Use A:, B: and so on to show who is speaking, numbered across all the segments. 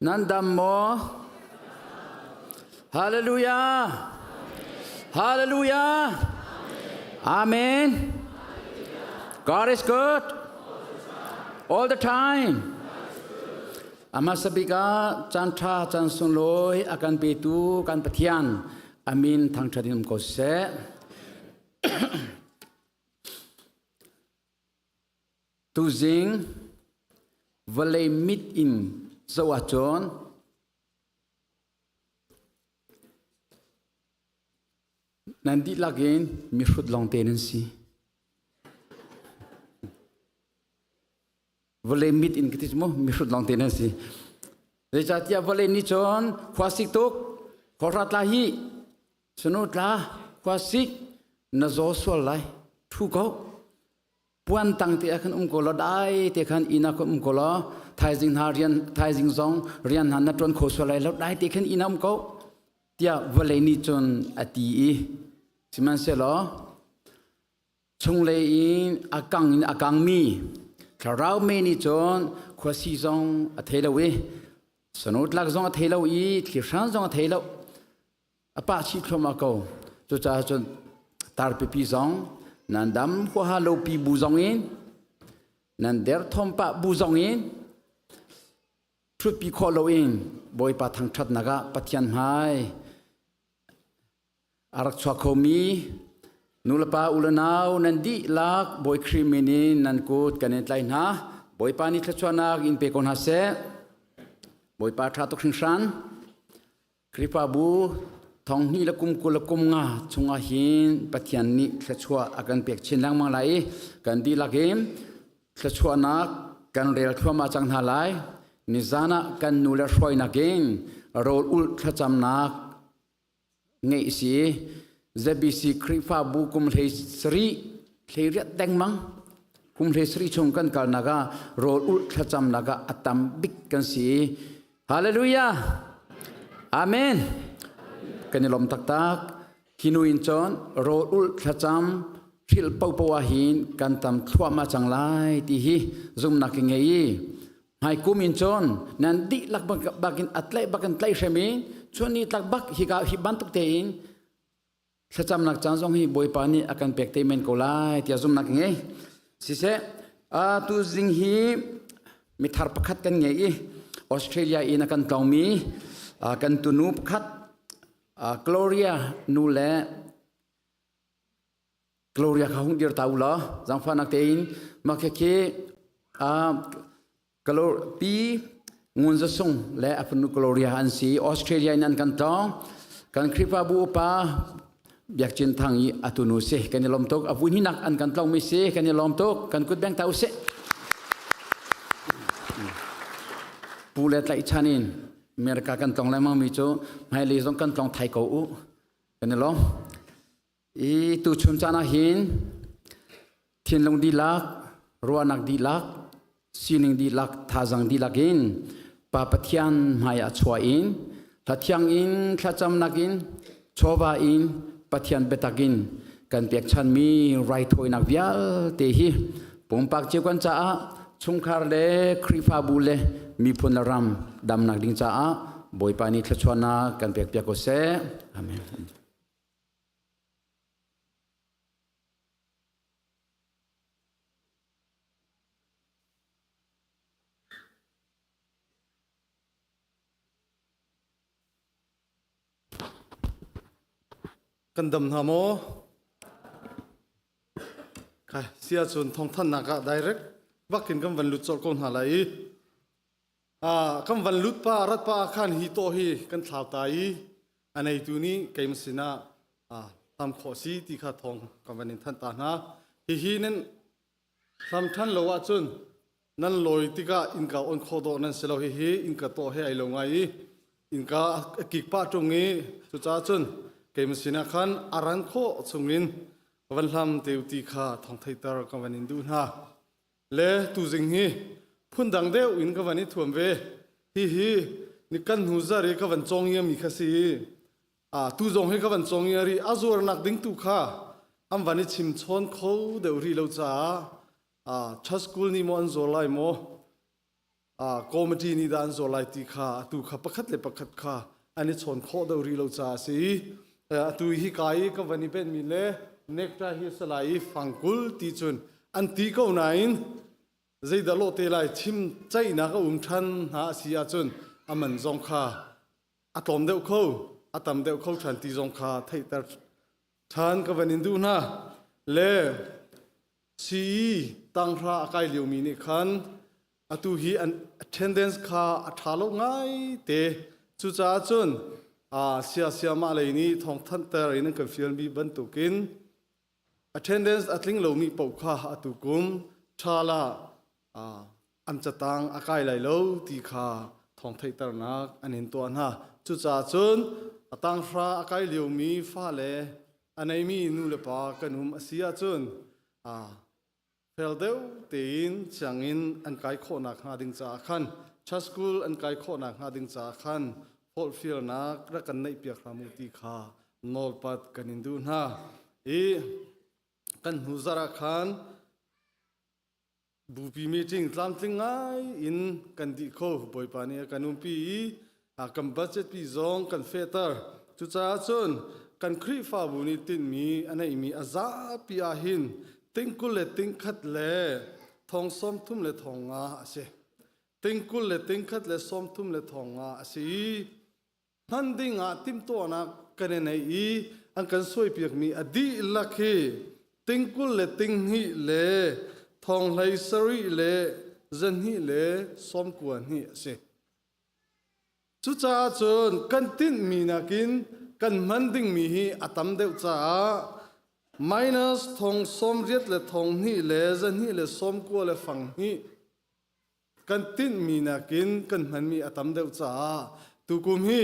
A: Nan dam maw? Hallelujah! Hallelujah! Amen. God is good all the time. Amasa bik ah caan ṭha caan sunglawi a kan petu kan Pathian amin thangṭhat in um ko seh. Tuzing vawlei mit in zoh ahcun nan dihlak in mihrut lawngte nan si. Vawlei mit in ka ti mu mihrut lawngte nan si. Zeicahtiah vawlei nih cun khua sik tuk, khua tla hi sunu tla, khua sik na zaw sual lai, thu ko. Puan tang te ah khan um ko law dai te khan inn ah khan um ko law thaizing hna rian thaizing zong rian hna na ṭuan kho sual lai lo dai te khan inn ah um ko tiah vawlei nih cun a ti i sihmanhsehlaw chunglei in a kang in a kangmi thlarau me nih cun khuasi zong a thei lo i sanutlak zong a thei lo i thlihrang zong a thei lo a pah chih thluahmah ko. Cucaah cun tar pipi zong nan dam huaha lo pi bu zong in nan derthawm pah bu zong in ṭhutpi khawh loin Bawipa thangṭhatnak ah Pathian hmai a rak chuak khomi nulepa ulenau nan dihlak Bawi Khrih min in nan kut kan in tlai hna. Bawipa nih thluachuahnak in pe ko hna seh. Bawipa ṭha tuk hringhran. Khrihfabu thonghnih le kum 20 le kum nga chungah hin Pathian nih thluachuah a kan pek chin lengmang lai i kan dihlak in thluachuahnak kan rel thluahmah cang hna lai. Nizan ah kan nu le hruainak in rawl ulh thlacamnak ngeih si ZBC Khrihfabu kum hlei sarih hlei riat dengmang kum hlei sarih chung kan kalnak ah rawl ulh thlacamnak ah a tam bik kan si. Hallelujah! Amen! Kan i lawm taktak. Hi nu in cun rawl ulh thlacam hrilh popo ah hin kan tam thluahmah cang lai ti hi zumnak ka ngei i hmai kum in cun nan dihlak bakin a tlaih bakin tlaih hrem i chun ni tlak bak hika hi bantuk tein thlacamnak caan zong hi Bawipa nih a kan pek te men ko lai tiah zumnak ka ngei. Siseh, tu zing hi mithar pakhat kan ngei i Australia in a kan tlawngmi kan tunu pakhat Gloria nu le Gloria kha hung dir ta u law zangfahnak tein mah khi Pi Ngun Za Sung le a fanu Gloria an si. Australia in an kan tlawng. Kan Khrihfabu upa Biak Cin Thang i a tunu si. Kan i lawm tuk. A vui hinak an kan tlawngmi si. Kan i lawm tuk. Kan kut beng ta usih. Pu le tlaihchan in America kan tlawng lengmang mi cu hmailei zong kan tlawng thai ko u. Kan i lawm. I tuchun caan ah hin thinlung dihlak, ruahnak dihlak, sining dihlak, thazaang dihlak in Pa Pathian hmai ah chuah in hlathiang in thlacamnak in chawva in Pathian biatak in kan pekchanmi raithawinak vialte hi pumpak cio kan caah chungkhar le Khrihfabu le miphun le ram damnak ding caah Bawipa nih thluachuahnak kan pekpiak ko seh. Amen.
B: Kan dam hna maw? Kai sia cun thawngthannak ah direct bakin kan van lut colh ko hna lai i kan van lut pa rat pa khan hi to hi kan thlau ta i a neitu nih keimah sinah hlam khawh si ti kha thawng kan van in thanh ta hna. Hihi nan hlam ṭhan lo ahcun nan lawi tikah innka on khawh dawh nan si lo. Hihi innka tawh he ai lo ngai i innka a kik pah ṭung i cucaah cun keimah sinah khan a ran khawh chungin van hlam te u ti kha thawng theihter kan van in duh hna. Le tuzing hi phundang deuh in ka van i thuam ve. Hihi ni kan hnu zar i ka van cawng mi kha si i tu zong hi ka van cawng i a zuarnak ding tu kha an van i chim chawn kho deuh rih lo caah church school nih maw an zuar lai maw? Committee nih dah an zuar lai ti kha atu kha pakhat le pakhat kha an i chawn khawh deuh rih lo caah a si i atu hi ka i ka van i benhmi le necktie hi a si lai i fangkul ti cun an ti ko nain zeidah lawh te lai chim ceihnak a um ṭhan hna a si ahcun a man zong kha a tlawm deuh kho a tam deuh kho ṭhan ti zong kha theihter ṭhan ka van in duh hna le CE tanghra a kai liomi nih khan atu hi an attendance kha a ṭha lo ngai te. Cucaah cun sia siamah lei nih thawngthanhter in an kan fialmi bantukin attendance a tling lomi paoh kha atu kum ṭhal ah an catang a kai lai lo ti kha thawng theihternak an in tuah hna. Cucaah cun a tanghra a kai liomi fale a neimi nu le pa kan um a si ahcun fel deuh tein sianginn an kai khawhnak hnga ding caah khan church school an kai khawhnak hnga ding caah khan forhfialnak rak kan neih piak hram u ti kha nawlpat kan in duh hna i kan hnu zarh ah khan Bupi meeting tlamtling ngai in kan dih kho. Bawipa nih a kan umpi i kan budget pi zong kan fehter. Cucaah cun kan Khrihfabu nih tinhmi a neihmi a zapi ah hin ting 20 le ting 1 le thong 30 le thong nga a si. Ting 20 le ting 1 le 30 le thong nga a si i hman ding ah timhtuahnak kan i nei i an kan suaipiakmi a dihlak hi ting 20 le ting 2 le thong 17 le 200 le 92 a si. Cucaah cun kan tinhmi nakin kan hman dingmi hi a tam deuh caah minus thong 80 le thong 2 le 200 le 90 le fang hnih kan tinhmi nakin kan hmanmi a tam deuh caah tukum hi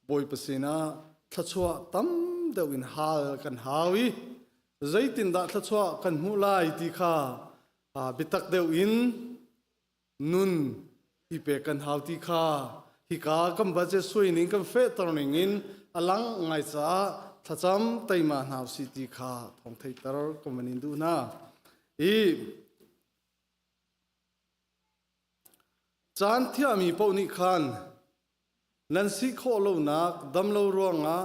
B: Bawipa sinah thluachuah tam deuh in hal kan hau i zeitindah thluachuah kan hmuh lai ti kha biatak deuh in nun i pek kan hau ti kha hika kan budget suai ning kan fehter ning in a lang ngai caah thlacam teima hna usih ti kha thawng theihter kan van in duh hna. I Caan thiahmi paoh nih khan nan si khawh lonak damlo ruangah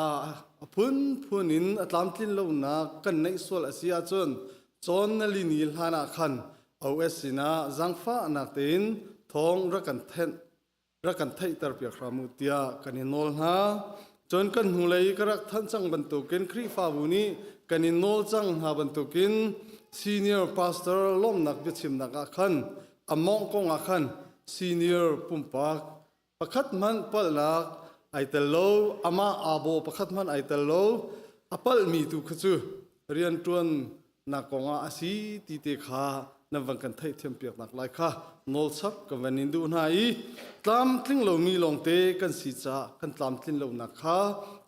B: a phunphun in a tlamtlin lonak kan neih sual a si ahcun cawn na li ni hlan ah khan OS sinah zaangfahnak tein thawng rak kan thenh rak kan theihter piak hram u tiah kan i nawl hna. Cun kan hnulei ka rak thanh cang bantukin Khrihfabu nih kan i nawl cang hna bantukin senior pastor lawmnak biachimnak ah khan a mawngh kong ah khan senior pumpak pakhat hmanh palhnak ai tel lo, amah aa pakhat hmanh ai tel lo, a palhmi tu kha cu rianṭuan nak kongah a si ti te kha nan van kan theihthiam piak nak lai kha nawlchap kan van in duh hna i tlamtling lomi lawngte kan si caah kan tlamtlin lonak kha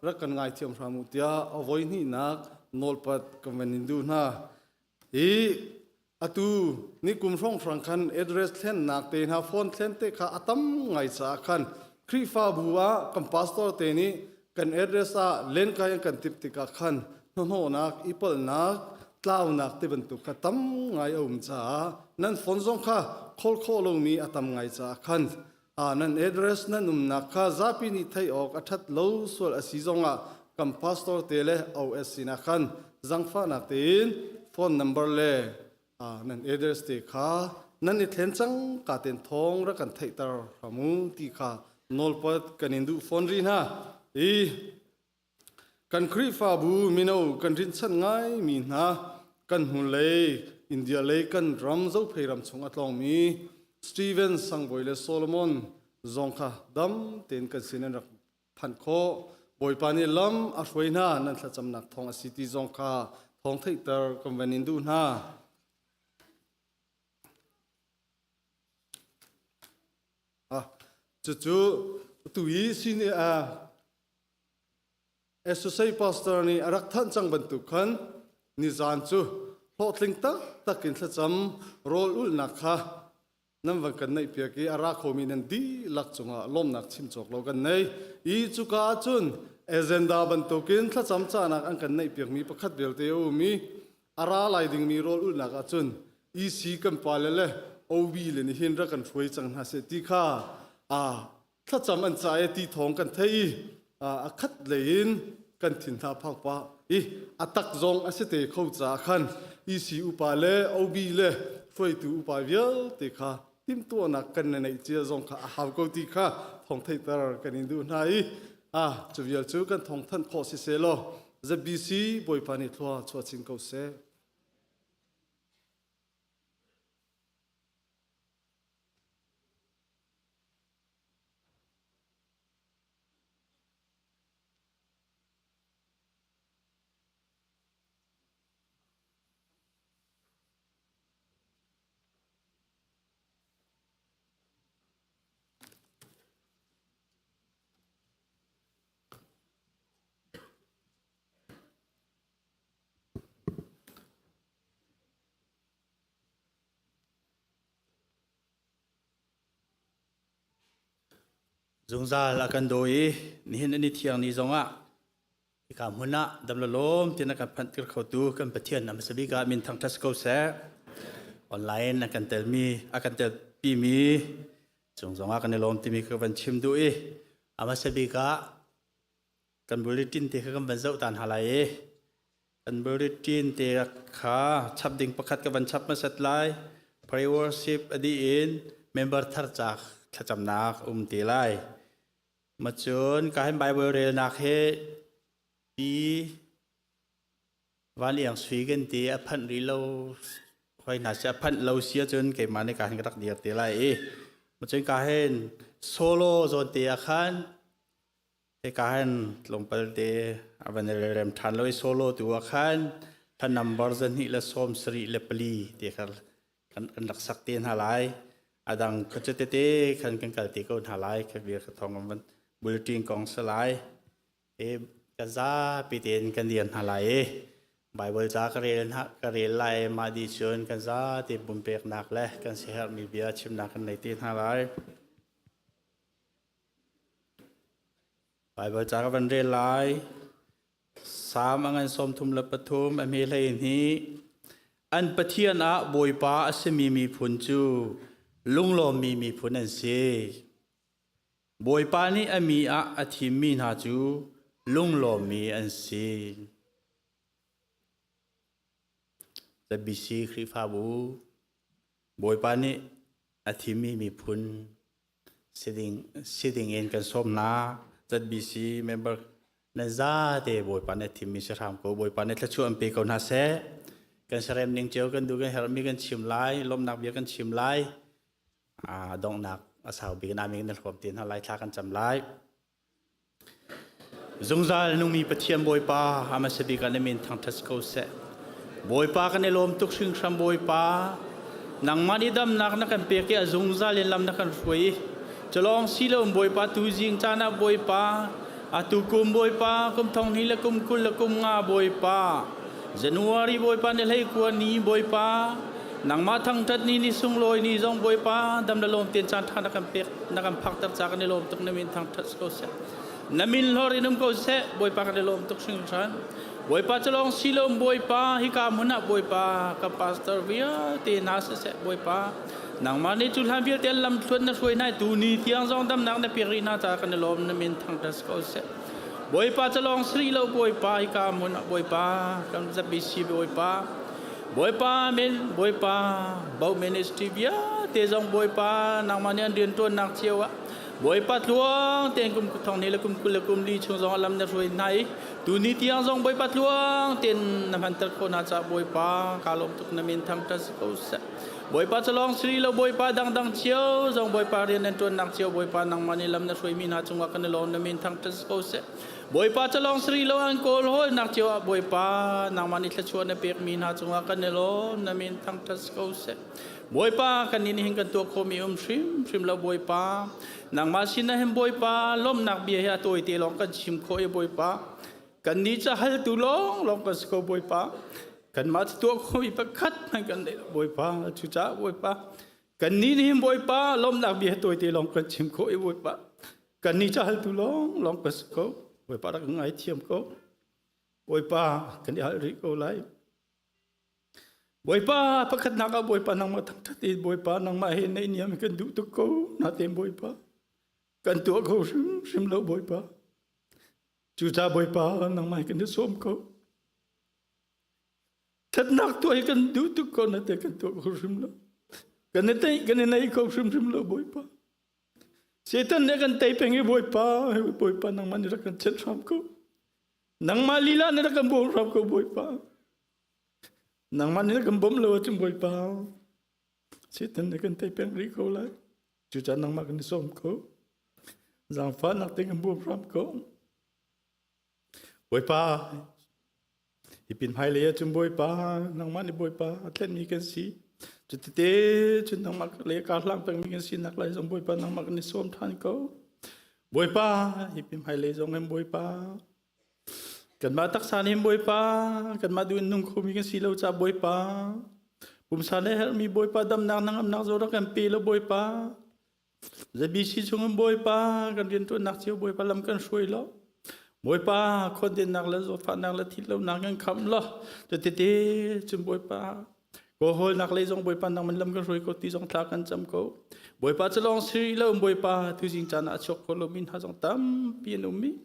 B: rak kan ngaithiam hram u tiah a voi hnihnak nawlpat kan van in duh hna i atu ni kum hrawnghrang khan address thlennak te hna phone thlen te kha a tam ngai caah khan Khrihfabu ah kan pastor te nih kan address ah lenkai an kan tip tikah khan hnahnawhnak i palhnak tlaunak ti bantuk kha tam ngai a um caah nan phone zong kha call khawh lomi a tam ngai caah khan nan address nan umnak kha zapi nih theih awk a ṭhat lo sual a si zongah kan pastor te le OS sinah khan zangfahnak tein phone number le nan address te kha nan i thlen cang ka ten thawng rak kan theihter hram u ti kha nawlpat kan in duh fawn rih hna i kan Khrihfabu mino kan rinchanh ngaimi hna kan hnulei India lei kan ram Zophei ram chung a tlawngmi Steven Sangbawi le Solomon zong kha dam tein kan sin an rak phanh khawh. Bawipa nih lam a hruai hna nan thlacamnak thawng a si ti zong kha thawng theihter kan van in duh hna. Ah, cucu tu hi sin Associate Pastor nih a rak thanh cang bantuk khan nizan cu hlawhtling taktak in thlacam rawl ulhnak kha nan van kan neih piak i a ra khomi nan dihlak cungah lawmnak chim cawk lo kan nei i cuka ahcun agenda bantukin thlacam cahnak an kan neih piakmi pakhat vialte a um i a ra lai dingmi rawl ulhnak ahcun EC kan pale le OB le nihin rak kan hruai cang hna seh ti kha a thlacam an ca i ti thawng kan thei i a khat lei in kan thin hna phak pah i a tak zong a si te kho caah khan EC upa le OB le hruaitu upa vialte kha timhtuahnak kan neih cia zong kha a hau ko ti kha thawng theihter kan in duh hna i a cu vial cu kan thawng thanh khawh si seh law ZBC Bawipa nih thlua chuah chin ko seh.
C: Zungzal a kan daw i nihin ni thiang ni zongah hika hmun ah dam lawm tin a kan phanhtir khotu kan Pathian a hmasa bik ah min thangṭhat ko seh. Online a kan telmi a kan telpimi cung zongah kan i lawm timi ka van chim duh i a hmasa bik ah kan bulletin te kha kan van zoh ta hna lai i Kan bulletin te kha chap ding pakhat ka van chap hmasat lai. Pray worship a dih in member thar cak thlacamnak um te lai. Macun ka hin Bible relnak he pi van iang sui kan ti a phanh rih lo hoi hna si a phanh lo si ahcun keimah nih ka hin ka rak dir te lai i macun ka hin solo zawn te ah khan Hika hin tlawmpal te a van i relrem ṭhan lo i solo tu ah khan thla number 274 ti kha kan, kan rak sak te hna lai. A dang khuacu tete khan kan kal te ko hna lai. Kha bia ka thong van bulletin kong si lai. E ka zapi tein kan dir hna lai i Bible ca ka rel hna ka rel lai mah di cun kan zate pumpeknak le kan siaherhmi bia chimnak kan nei te hna lai. Baibal ca ka van rel lai. Salm a ngan 33 a hme hlei hnih. An Pathian ah Bawipa a simi miphun cu lunglawmmi miphun an si. Bawipa nih a mi ah a thimmi hna cu lunglawmmi an si. ZBC Khrihfabu Bawipa nih a thimmi miphun si ding in kan sawm hna. ZBC member nan zate Bawipa nih a thimmi si hram ko. Bawipa nih thluachuah an pe ko hna seh. Kan serem ning cio kan duh kan herhmi kan chim lai, lawmhnak bia kan chim lai. Donghnak a sau bik na min na hrawm te hna lai thla kan cam lai. Zungzal nungmi Pathian Bawipa, a hmasa bik ah na min thangṭhat ko seh. Bawipa kan i lawm tuk hringhran Bawipa. Nangmah nih damnak na kan pek i a zungzal in lam na kan hruai i culawng si lo Bawipa tuzing caan ah Bawipa atu kum Bawipa kum thong hnih le kum 20 le kum nga Bawipa January Bawipa ni hlei kua ni Bawipa nangmah thangṭhat ni ni sunglawi ni zong Bawipa dam le lawm tein caan ṭha na kan pek na kan phakter ca kan i lawm tuk na min thangṭhat ko seh. Na min hlor in um ko seh Bawipa kan i lawm tuk hringhran. Bawipa cu lawng si lo Bawipa hika hmun ah Bawipa ka pastor vialte hna siseh Bawipa nangmah nih cu hlan vialte an lamthluan na hruai hna tu ni tiang zong damnak na pek rih hna caah kan i lawm na min thangṭhat ko seh. Bawipa cu lawng si lo Bawipa hika hmun ah Bawipa kan ZBC Bawipa Bawipa min Bawipa Bo Ministry vialte zong Bawipa nangmah nih an rianṭuannak cio ah Bawipa tluang tein kum thong ni le kum 20 le kum li chung zong lam na hruai hna i tuni tiang zong Bawipa tluang tein na hmanter khawh hna caah Bawipa kaa lawm tuk na min thangṭhat si ko seh. Bawipa cu lawng si lo Bawipa dangdang cio zong Bawipa rian nan ṭuannak cio Bawipa nangmah nih lam na hruaimi hna cungah kan i lawm na min thangṭhat si ko seh. Bawipa cu lawng si lo an kawl hawlnak cio ah Bawipa nangmah nih thluachuah na pekmi hna cungah kan i lawm na min thangṭhat si ko seh. Bawipa kan nih hin kan tuah khawhmi um hrimhrim lo Bawipa. Nangmah sinah hin Bawipa lawmhnak bia hi a tawite lawng kan chim khawh i Bawipa. Kan nih ca haltu lawng lawng kan si ko Bawipa. Kanmah cu tuah khawhmi pakhat hmanh kan nei lo Bawipa. Cucaah Bawipa kan nih hin Bawipa lawmhnak bia hi tawite lawng kan chim khawh i Bawipa. Kan nih ca haltu lawng lawng kan si ko. Bawipa rak ngaithiam ko. Bawipa kan i hal rih ko lai. Bawipa pakhatnak ah Bawipa nangmah thangṭhat in Bawipa nangmah he naihniam kan duh tuk ko natein Bawipa kan tuah kho hrimhrim lo Bawipa. Cucaah Bawipa nangmah hi kan i sawm ko. Ṭhatnak tuah hi kan duh tuk ko natein kan tuah kho hrim lo. Kan i tei kan i nei kho hrimhrim lo Bawipa. Satan nih kan tei peng i Bawipa Bawipa nangmah nih rak kan chanh hram ko. Nangmah lila nih rak kan bawm hram ko Bawipa. Nangmah nih na kan bawmh lo ahcun Bawipa, Satan nih kan tei peng rih ko lai. Cucaah nangmah kan i sawm ko. Zaangfahnak te kan bawm hram ko. Bawipa, hi pin hmailei ahcun Bawipa, nangmah nih Bawipa a tlenmi kan si. Cutete cun nangmah le kaa hlang pengmi kan sinak lai zong Bawipa nangmah kan i sawm ṭhan ko. Bawipa, hi pin hmailei zong in Bawipa, Kanmah taksa nih Bawipa, kanmah duh in nung khomi kan si lo caah Bawipa, pumsa le herhmi Bawipa damnak nangamnak zaw rak kan pe lo Bawipa. ZBC chungin Bawipa, kan rianṭuannak cio Bawipa lam kan hruai lo. Bawipa, khawndennak le zawtfahnak le thihlonak kan khamh lo. Cutete cun Bawipa, Kawlhawlnak lei zong Bawipa nangman lam kan hruai ko ti zong thla kan cam ko. Bawipa cu lawng si lo Bawipa tuzing caan ah a chuak kho lomi hna zong tampi an um i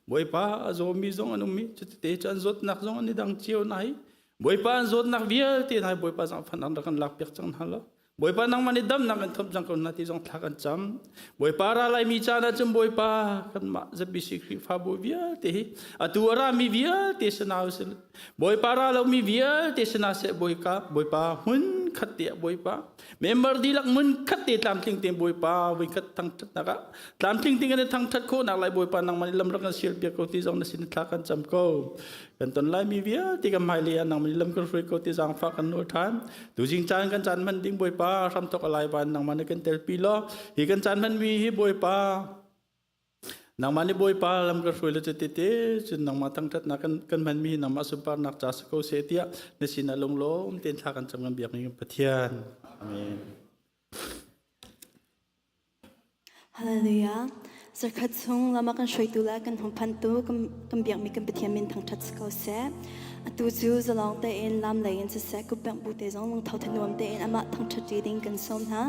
C: Bawipa a zawmi zong an um i cutete cu an zawtnak zong an i dang cio hna i Bawipa an zawtnak vialte hna Bawipa zangfan an rak kan lakpiak cang hna lo. Bawipa nangmah nih damnak in thawp cang ko hna ti zong thla kan cam. Bawipa ra laimi caan ah cun Bawipa kanmah ZBC Khrihfabu vialte hi atu a rami vialte sana usih Bawipa ra lomi vialte sinah seh Bawipa Bawipa hmun khat te ah Bawipa member dihlak hmun khat te tlamtling te Bawipa voi khat thangṭhatnak ah tlamtling te kan i thangṭhat khawhnak lai Bawipa nangmah nih lam rak kan sial piak ko ti zong na sin thla kan cam ko kan ton laimi vialte kan hmailei ah nangmah nih lam kan hruai ko ti zaangfah kan nawl ṭhan tuzing caan kan caan hman ding Bawipa hramthok a lai van nangmah nih kan telpi law hi kan caan hmanmi hi Bawipa Nangmah nih Bawipa lam ka hruai le cutete cun nangmah thangṭhatnak kan, kan hmanmi hi nangmah sunparnak ca si ko seh tiah na sinah lunglawm tein thla kan cam kan biakmi kan Pathian. Amen.
D: Hallelujah. Zarkhat chung lama kan hruaitu le kan hung phantu kan, kan biakmi kan Pathian min thangṭhat si ko seh. Atu cu zalong tein lam lei in siseh kupbengh bu te zong lungtho thanuam tein amah thangṭhat ṭi ding kan sawm hna.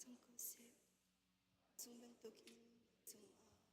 D: Cung ko seh. Cung bantukin cungah seh.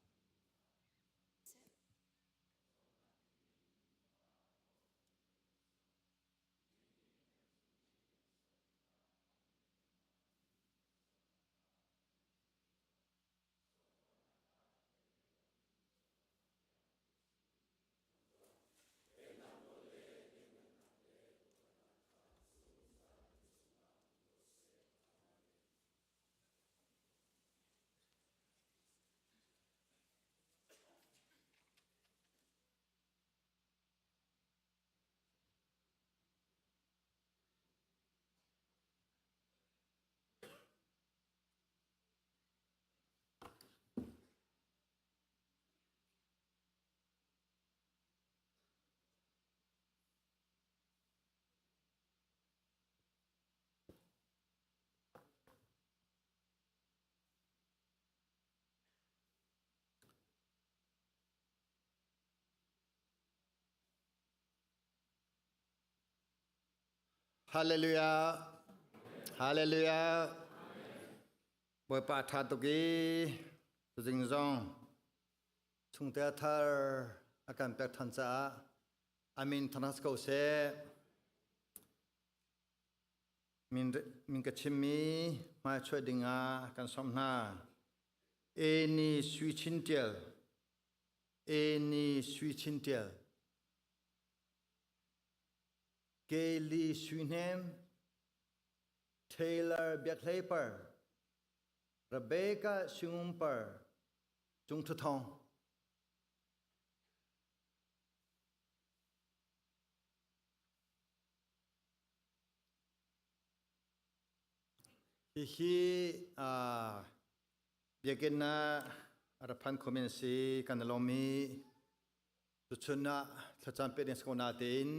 E: Hallelujah. Hallelujah. Bawipa ṭha tuk i tuzing zong chungtel thar a kan pek ṭhan caah amin thangṭhat ko seh. Min, min ka chimmi hmaichuah dingah kan sawm hna. Eni Sui Chin Ṭial Eni Sui Chin Ṭial Kelly Sui Hnem Taylor Biak Hlei Par, Rebecca Singum Par, Cung Thu Thawng. Hihi biakinn ah a phan khomi an si kan i lawm i tuchun ah thlacam pe ding si ko natein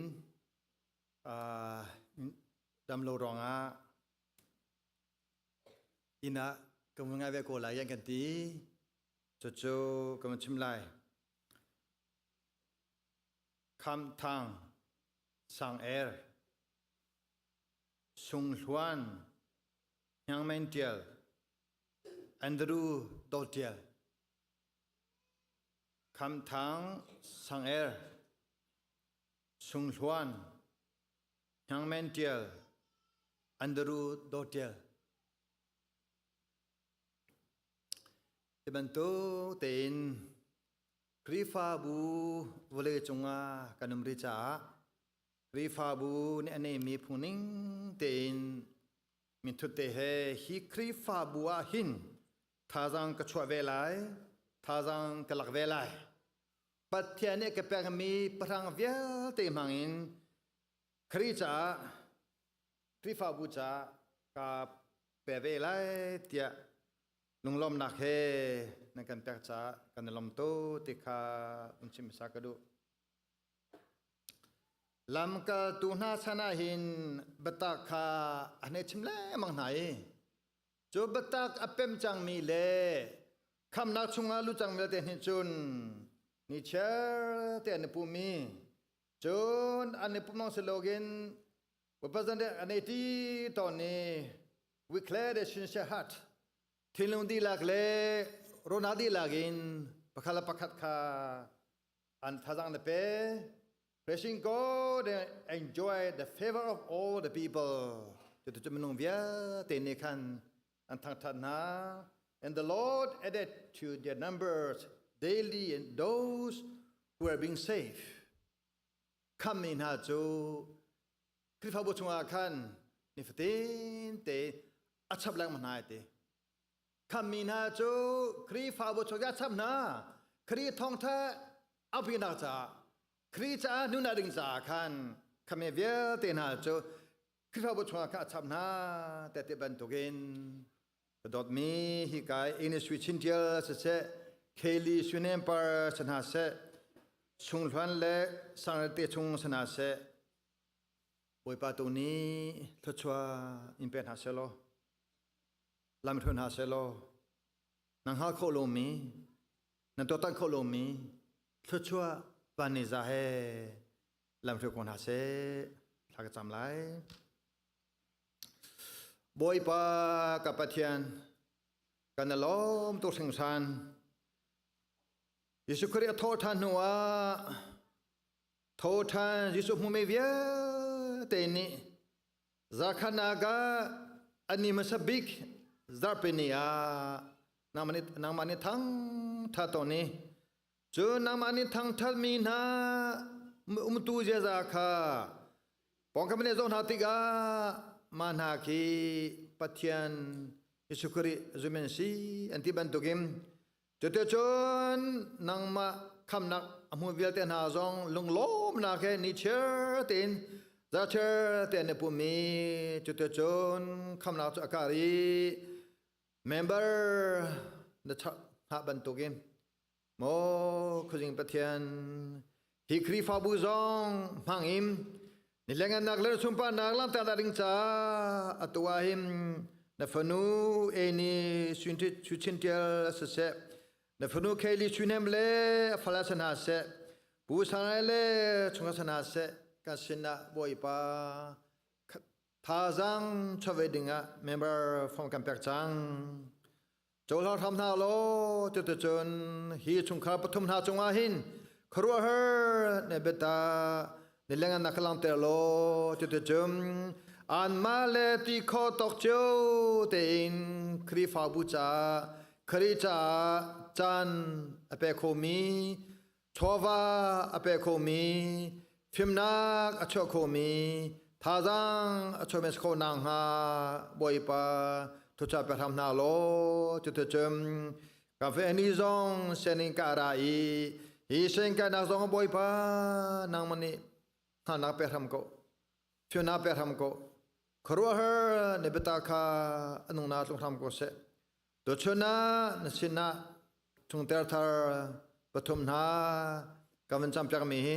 E: Damlo ruangah inn ah ka vun ngai ve ko lai an kan ti. Cucu ka vun chim lai. Kham Thang, Sang Er, Sung Hluan, Hniang Men Tial, Andrew Dawt Tial. Kham Thang, Sang Er, Sunghluan, Hniangmen Ṭial, Andrew Daw Ṭial. Hi bantuk tein Khrihfabu vawlei cungah kan um rih caah Khrihfabu nih a neimi phungning tein minthut te he hi Khrihfabu ah hin thazaang ka chuah ve lai, thazaang ka lak ve lai. Pathian nih ka pekmi pahrang vialte hmangin Khrih caah Khrihfabu caah ka pe ve lai tiah lunglawmnak he nan kan pek caah kan i lawm to ti kha un chim hmasa ka duh. Lamkaltu hna chan ah hin biatak kha an hei chim lengmang hna i Cu biatak a pem cangmi le khamnak chungah lu cang vialte nih cun nichiar te an i pumi cun an i pum lawng si loin President an ei ti tawn i we clear the sincere heart thinlung dihlak le rawhnak dihlak in pakhat le pakhat kha an thazang na pe Praising God and enjoy the favor of all the people. Cucu minung vialte nih khan an thangṭhat hna. And the Lord added to their numbers daily and those who are being saved. Khammi hna cu Khrihfabu chungah khan nifatin te a chap lengmang hna ti. Khammi hna cu Khrihfabu chungah a chap hna. Khrih thawngṭha a pinak caah Khrih caah nunah ding caah khan khammi vialte hna cu Khrihfabu chungah khan a chap hna te bantukin ka dawtmi hi kai English Chintial siseh Kelly Sunempar si hna seh Sunghluan le Sangrete chung si hna seh Bawipa tu nih thluachuah in pe hna seh law lam hruai hna seh law na hngal khawh lomi na tuaktan khawh lomi thluachuah van ni za he lam hruai ko hna seh thla ka cam lai. Bawipa ka Pathian, kan i lawm tuk hringhran. Jesuh Khrih a thawh ṭhan hnu ah tho ṭhan Jesuh hmumi vialte nih Zakhanak ah an ni hmasa bik zarhpi ni ah nangmah nih thangṭhat tawn i cun nangmah nih thangṭhatmi hna umtu ziaza kha pawngkam nih zoh hna tikah mah hna khi Pathian Jesuh Khrih zum an si an ti bantukin Cuticun nangmah khamnak a hmu vialte hna zong lunglawmnak he nichiar tein zachiar tein na pummi cuticun khamnak cu a kar i member na hngah bantukin maw khuazing Pathian hi Khrihfabu zong hmang in nilengannak le sunparnak langhter ding caah atu ah hin na fanu Eni Suchintial siseh na fanu Kaylee Sunem le a fala sa hna seh Pu Sangai le chungkhar sa hna seh kan sinah Bawipa thazaang chawve dingah member form kan pek cang. Cohlang hram hna law cuticun hi chungkhar pathum hna cungah hin khuaruahhar na biata nilengan na ka langhter law cuticun anmah le ti kho tawk cio tein Khrihfabu caah Khrih caah caan a pe khomi chawva a pe khomi fimnak a chuah khomi thazaang a chuahmi si kho nakhnga Bawipa thucha pe hram hna law cuticun ka fe ni zong sianginn ka ra i hi sianginn kainak zong Bawipa nangmah nih hngalhnak pe hram ko fimnak pe hram ko khuaruahhar na biata kha a nung na tlung hram ko seh Tuchun ah na sinah chungter thar pathum hna ka van campiakmi hi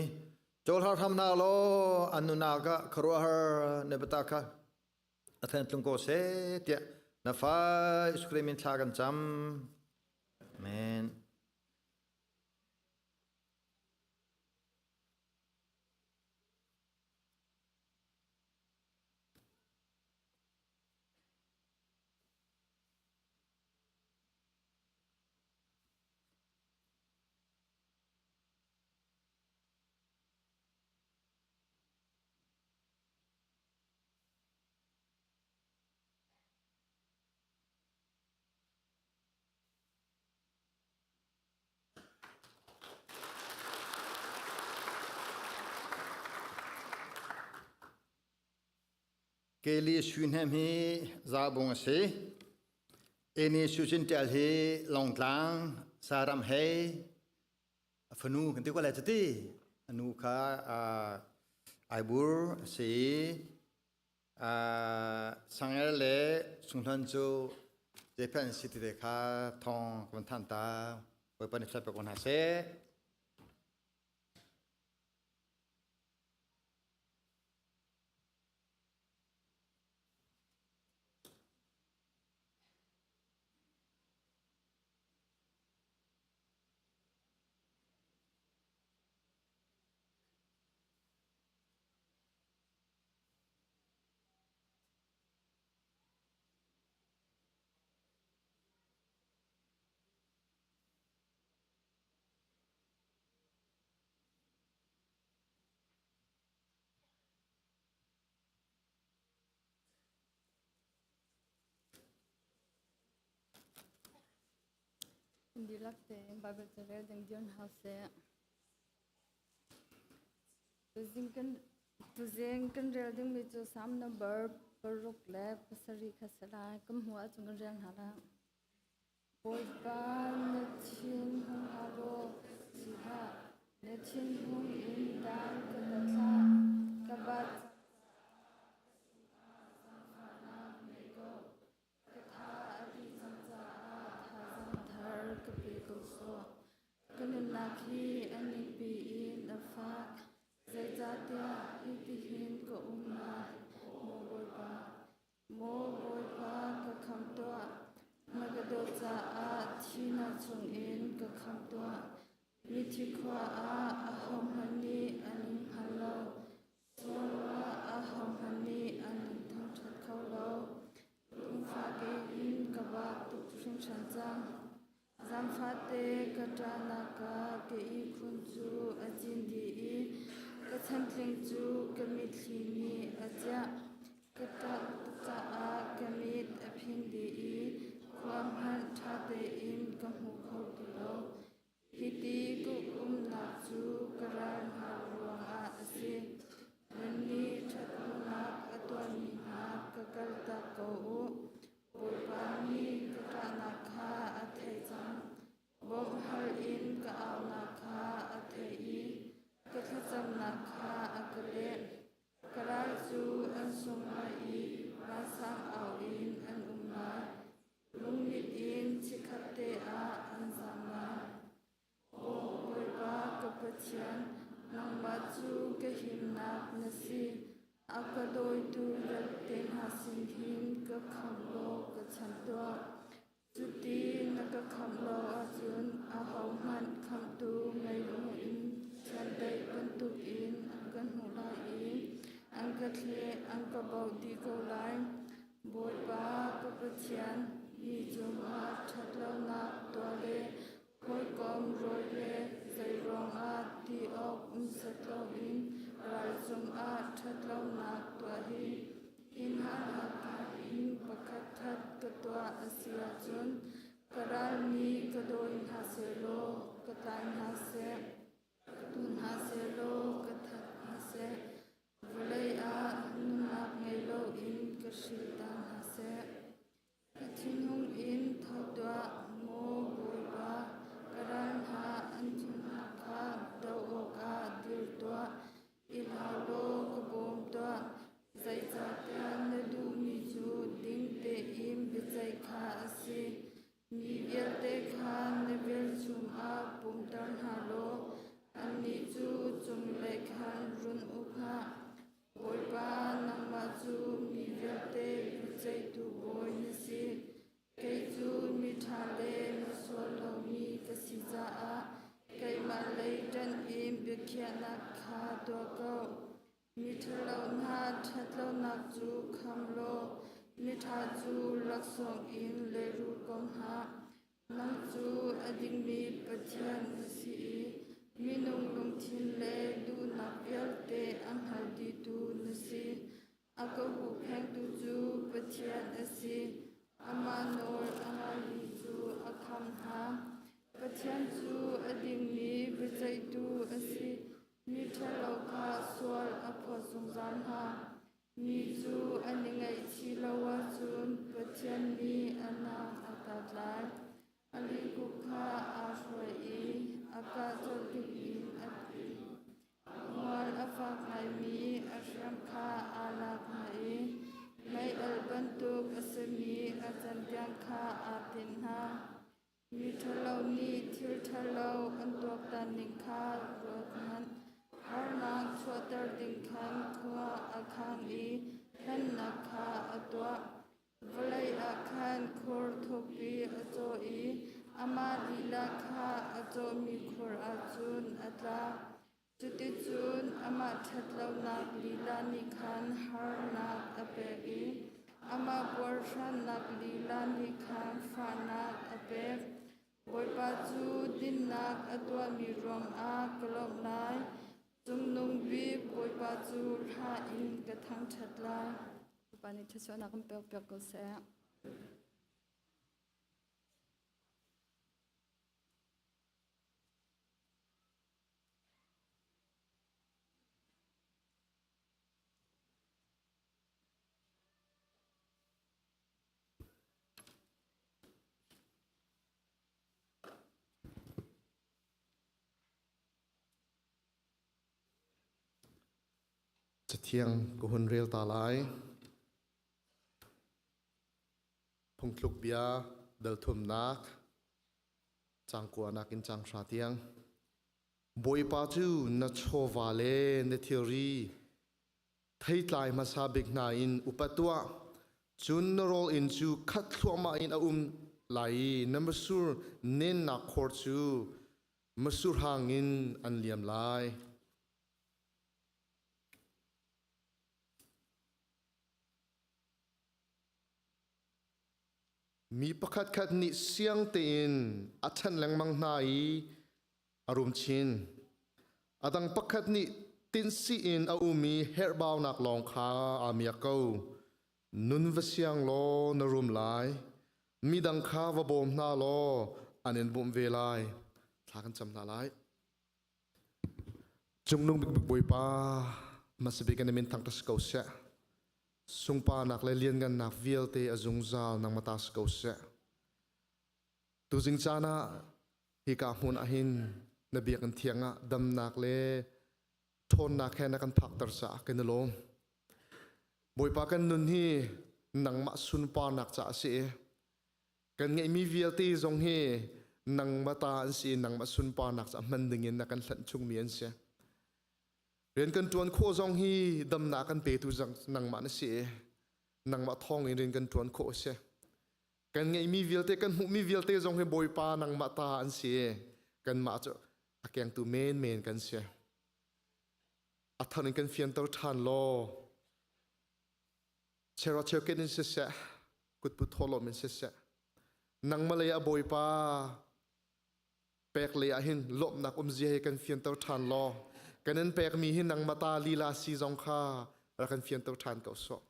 E: cawlhar hram hna law an nunak ah khuaruahhar na biata kha a then tlung ko seh tiah na fa Jesuh Khrih min thla kan cam. Amen. Keli Sui Hnem hi Zabung a si. Eni Su Cin Ṭial hi Longtlang Saram hei a fanu kan ti ko lai cuti. A nu kha Aibur a si i Sangel le Sunghlon cu Japan city te kha thong kan than ta. Bawipa nih thlai pe ko hna seh.
F: Dihlak tein Baibal carel ding dir hna seh. Tuzing kan rel dingmi cu Psalm number 67 kha si lai. Kan hmuh ahcun kan rel hna lai. Bawipa na thin hung hlah law si hlah, na thinhung in dan ka tat hlah, ka bat caah zaangfahnak ngei ko. Ka tha a dih cang caah thazaang thar ka pe ko sawh. Ka nunnak hi a ningpi in a fak, zeicahtiah hitihin ka um lai, maw Bawipa. Maw Bawipa, ka khamh tuah. Na ka dawt caah thihnak chungin ka khamh tuah. Mithi khua ah ahohmanh nih an in hngal lo. Sual ah ahohmanh nih an in thangṭhat kho lo. Ke in ka vak tuk hringhran cang. Zaangfahte ka ṭahnak ah ka ihkhun cu a cin dih i ka chantling cu ka mitthli nih a ciah. Ka ṭah tuk caah ka mit a phin dih i khua hmanh ṭha tein ka hmu kho ti lo. Hiti ka umnak cu ka ral hna ruangah a si. Nannih ṭhatlonak a tuahmi hna ka kaltak ko u. Bawipa nih ka ṭahnak kha a theih cang. Bawmh hal in ka aunak kha a theih i ka thlacamnak kha a ka leh. Ka ral cu an sung lai i vansang au in an um lai. Lungmit in chikkhatte ah an zam lai. Aw Bawipa ka Pathian, nangmah cu ka himnak na si. A ka dawitu vialte hna sin hin ka khamh law ka chanh tuah. Cuti na ka khamh lo ahcun ahohmanh khamhtu ngei loin chiandeih bantukin an ka hnuh lai i an ka thleh an ka baoh dih ko lai. Bawipa ka Pathian, mi cungah ṭhatlonak tuah le hawikom rawi le zeiruangah ti awk um set loin ral cungah ṭhatlonak tuah hi hi hna lakah hin pakhatkhat ka tuah a si ahcun ka ral nih ka dawi hna sehlaw ka tlai hna seh, ka tu hna sehlaw ka that hna seh, vawlei ah nunnak ngei loin ka hrilter hna seh. Ka thinhung in tho tuah, maw Bawipa, ka ral hna an thinhnak kha doh awkah dir tuah. I hlau law ka bawm tuah, zeicahtiah na duhmi cu ding tein biaceih kha a si. Mi vialte kha na velchum ah pumter hna law annih cu cunglei khan run uk hna. Bawipa, nangmah cu mi vialte biaceihtu bawi na si. Kei cu miṭha le misual lomi ka si caah keimah lei ṭanh in biakhiahnak kha tuah ko. Miṭhalo hna ṭhatlonak cu kham law miṭha cu laksawng in lehrul ko hna. Nang cu a dingmi Pathian na si i minung lungthin le duhnak vialte a hngal dihtu na si. A ka huhphengtu cu Pathian a si. Amah nawl a ngaimi cu a khamh hna. Pathian cu a dingmi biaceihtu a si. Miṭhalo kha sual a phawt zungzal hna. Mi cu an i ngaihchih lo ahcun Pathian nih a nak a tat lai. A likuk kha aa hruai i a kah colh dingin a ti. Hmual a fak ngaimi a hriam kha aa lak hna i mei-alh bantuk a simi a cantiang kha aa tinh hna. Miṭhalo nih thil ṭhalo an tuaktan ning kha ruat hmanh. Harnak chuahter ding khan khua a khang i hlennak kha a tuah. Vawlei ah khan khur thukpi a cawh i amah lila kha a cawhmi khur ah cun a tla. Cuticun amah ṭhatlonak lila nih khan harnak a pek i amah puarhrannak lila nih khan fahnak a pek. Bawipa cu dinnak a tuahmi ruangah ka lawmh lai. Cungnung bik Bawipa cu hla in ka thangṭhat lai.
D: Bawipa nih thluachuahnak kan pek piak ko seh.
B: Cathiang ka hun rel ta lai. Phungthluk bia dal thumnak cang kuanak in cang hra tiang. Bawipa cu na chawva le na thilri theitlai hmasa bik hna in upat tuah. Cun na rawl inn cu khat thluahmah in a um lai i na masur nennak khor cu masur hang in an liam lai. Mi pakhatkhat nih siang tein a ṭhen lengmang hna i a rum chin. A dang pakhat nih tinsi in a um i herhbaunak lawng kha aa miak ko. Nun va siang law na rum lai. Midang kha va bawm hna law an in bawmh ve lai. Thla kan cam hna lai. Cungnung bik Bawipa, hmasabik in min thangṭhat si ko seh. Sungparnak le lianngannak vialte a zungzal nangmah ta si ko seh. Tuzing caan ah hika hmun ah hin na biakinn thiang ah damnak le ṭhawnnak he na kan phakter caah kan i lawm. Bawipa kan nun hi nangmah sunparnak caah a si i kan ngeihmi vialte zong hi nangmah ta an si i nangmah sunparnak caah hman dingin na kan hlanh chungmi an si. Rian kan ṭuan khawh zong hi damnak kan petu nangmah na si i nangmah thawng in rian kan ṭuan khawh a si. Kan ngeihmi vialte kan hmuhmi vialte zong hi Bawipa nangmah ta an si i kanmah cu a kengtu menmen kan si. A thar in kan fianter ṭhan law chero cheuket in siseh kutpu thawhlawm in siseh nangmah lei ah Bawipa pek lei ah hin lawmhnak umzia hi kan fianter ṭhan law kan in pekmi hi nangmah ta lila si zong kha rak kan fianter ṭhan ko sawh.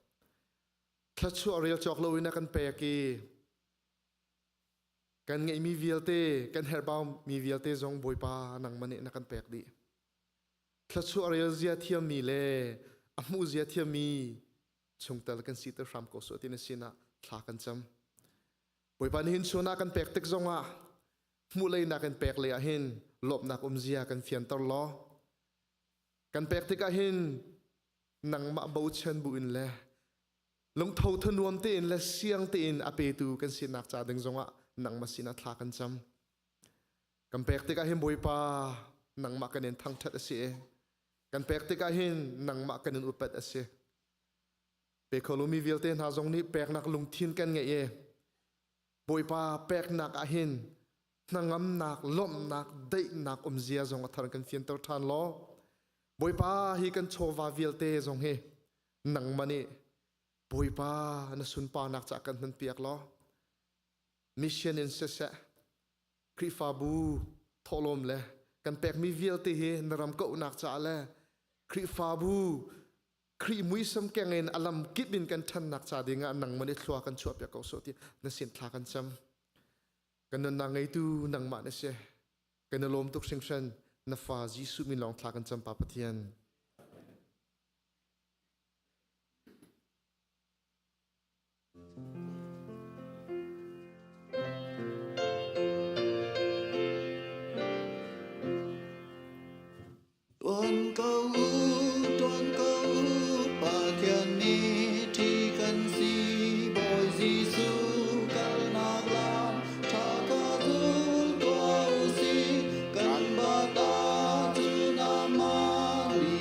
B: Thluachuah rel cawk loin a kan pek i kan ngeihmi vialte kan herhbaumi vialte zong Bawipa nangmah nih na kan pek dih. Thluachuah rel zia thiammi le a hmuh zia thiammi chungtel kan siter hram ko sawh ti na sinah thla kan cam. Bawipa nihin chun ah kan pek tik zongah hmuh lei nak in pek lei ah hin lawmhnak umzia kan fianter law kan pek tikah hin nangmah bochan bu in le lungtho thanuam tein le siang tein a petu kan sinak ca ding zongah nangmah sinah thla kan cam. Kan pek tikah hin Bawipa nangmah kan in thangṭhat a si i kan pek tikah hin nangmah kan in upat a si. Pe kho lomi vialte hna zong nih peknak lungthin kan ngeih i Bawipa peknak ah hin hnangamnak, lawmhnak, daihnak umzia zong a thar kan fianter ṭhan law Bawipa hi kan chawva vialte zong hi nangmah nih Bawipa na sunparnak caah kan hmanpiak law mission in siseh Khrihfabu thawhlawm le kan pekmi vialte hi na ram kauhnak caah le Khrihfabu Khrih muisam keng in a lam kip in kan ṭhannak ca ding ah nangmah nih thlua kan chuahpiak ko sawh ti na sin thla kan cam. Kan nunnak ngeitu nangmah na si. Kan i lawm tuk hringhran na fa Jesuh min lawng thla kan cam Pa Pathian.
G: Tuan ko u, tuan ko u, Pathian nih ṭi kan si, Bawi Jesuh kalnak lam ṭha kha zul tuah u sih, kan bata cu namah ni.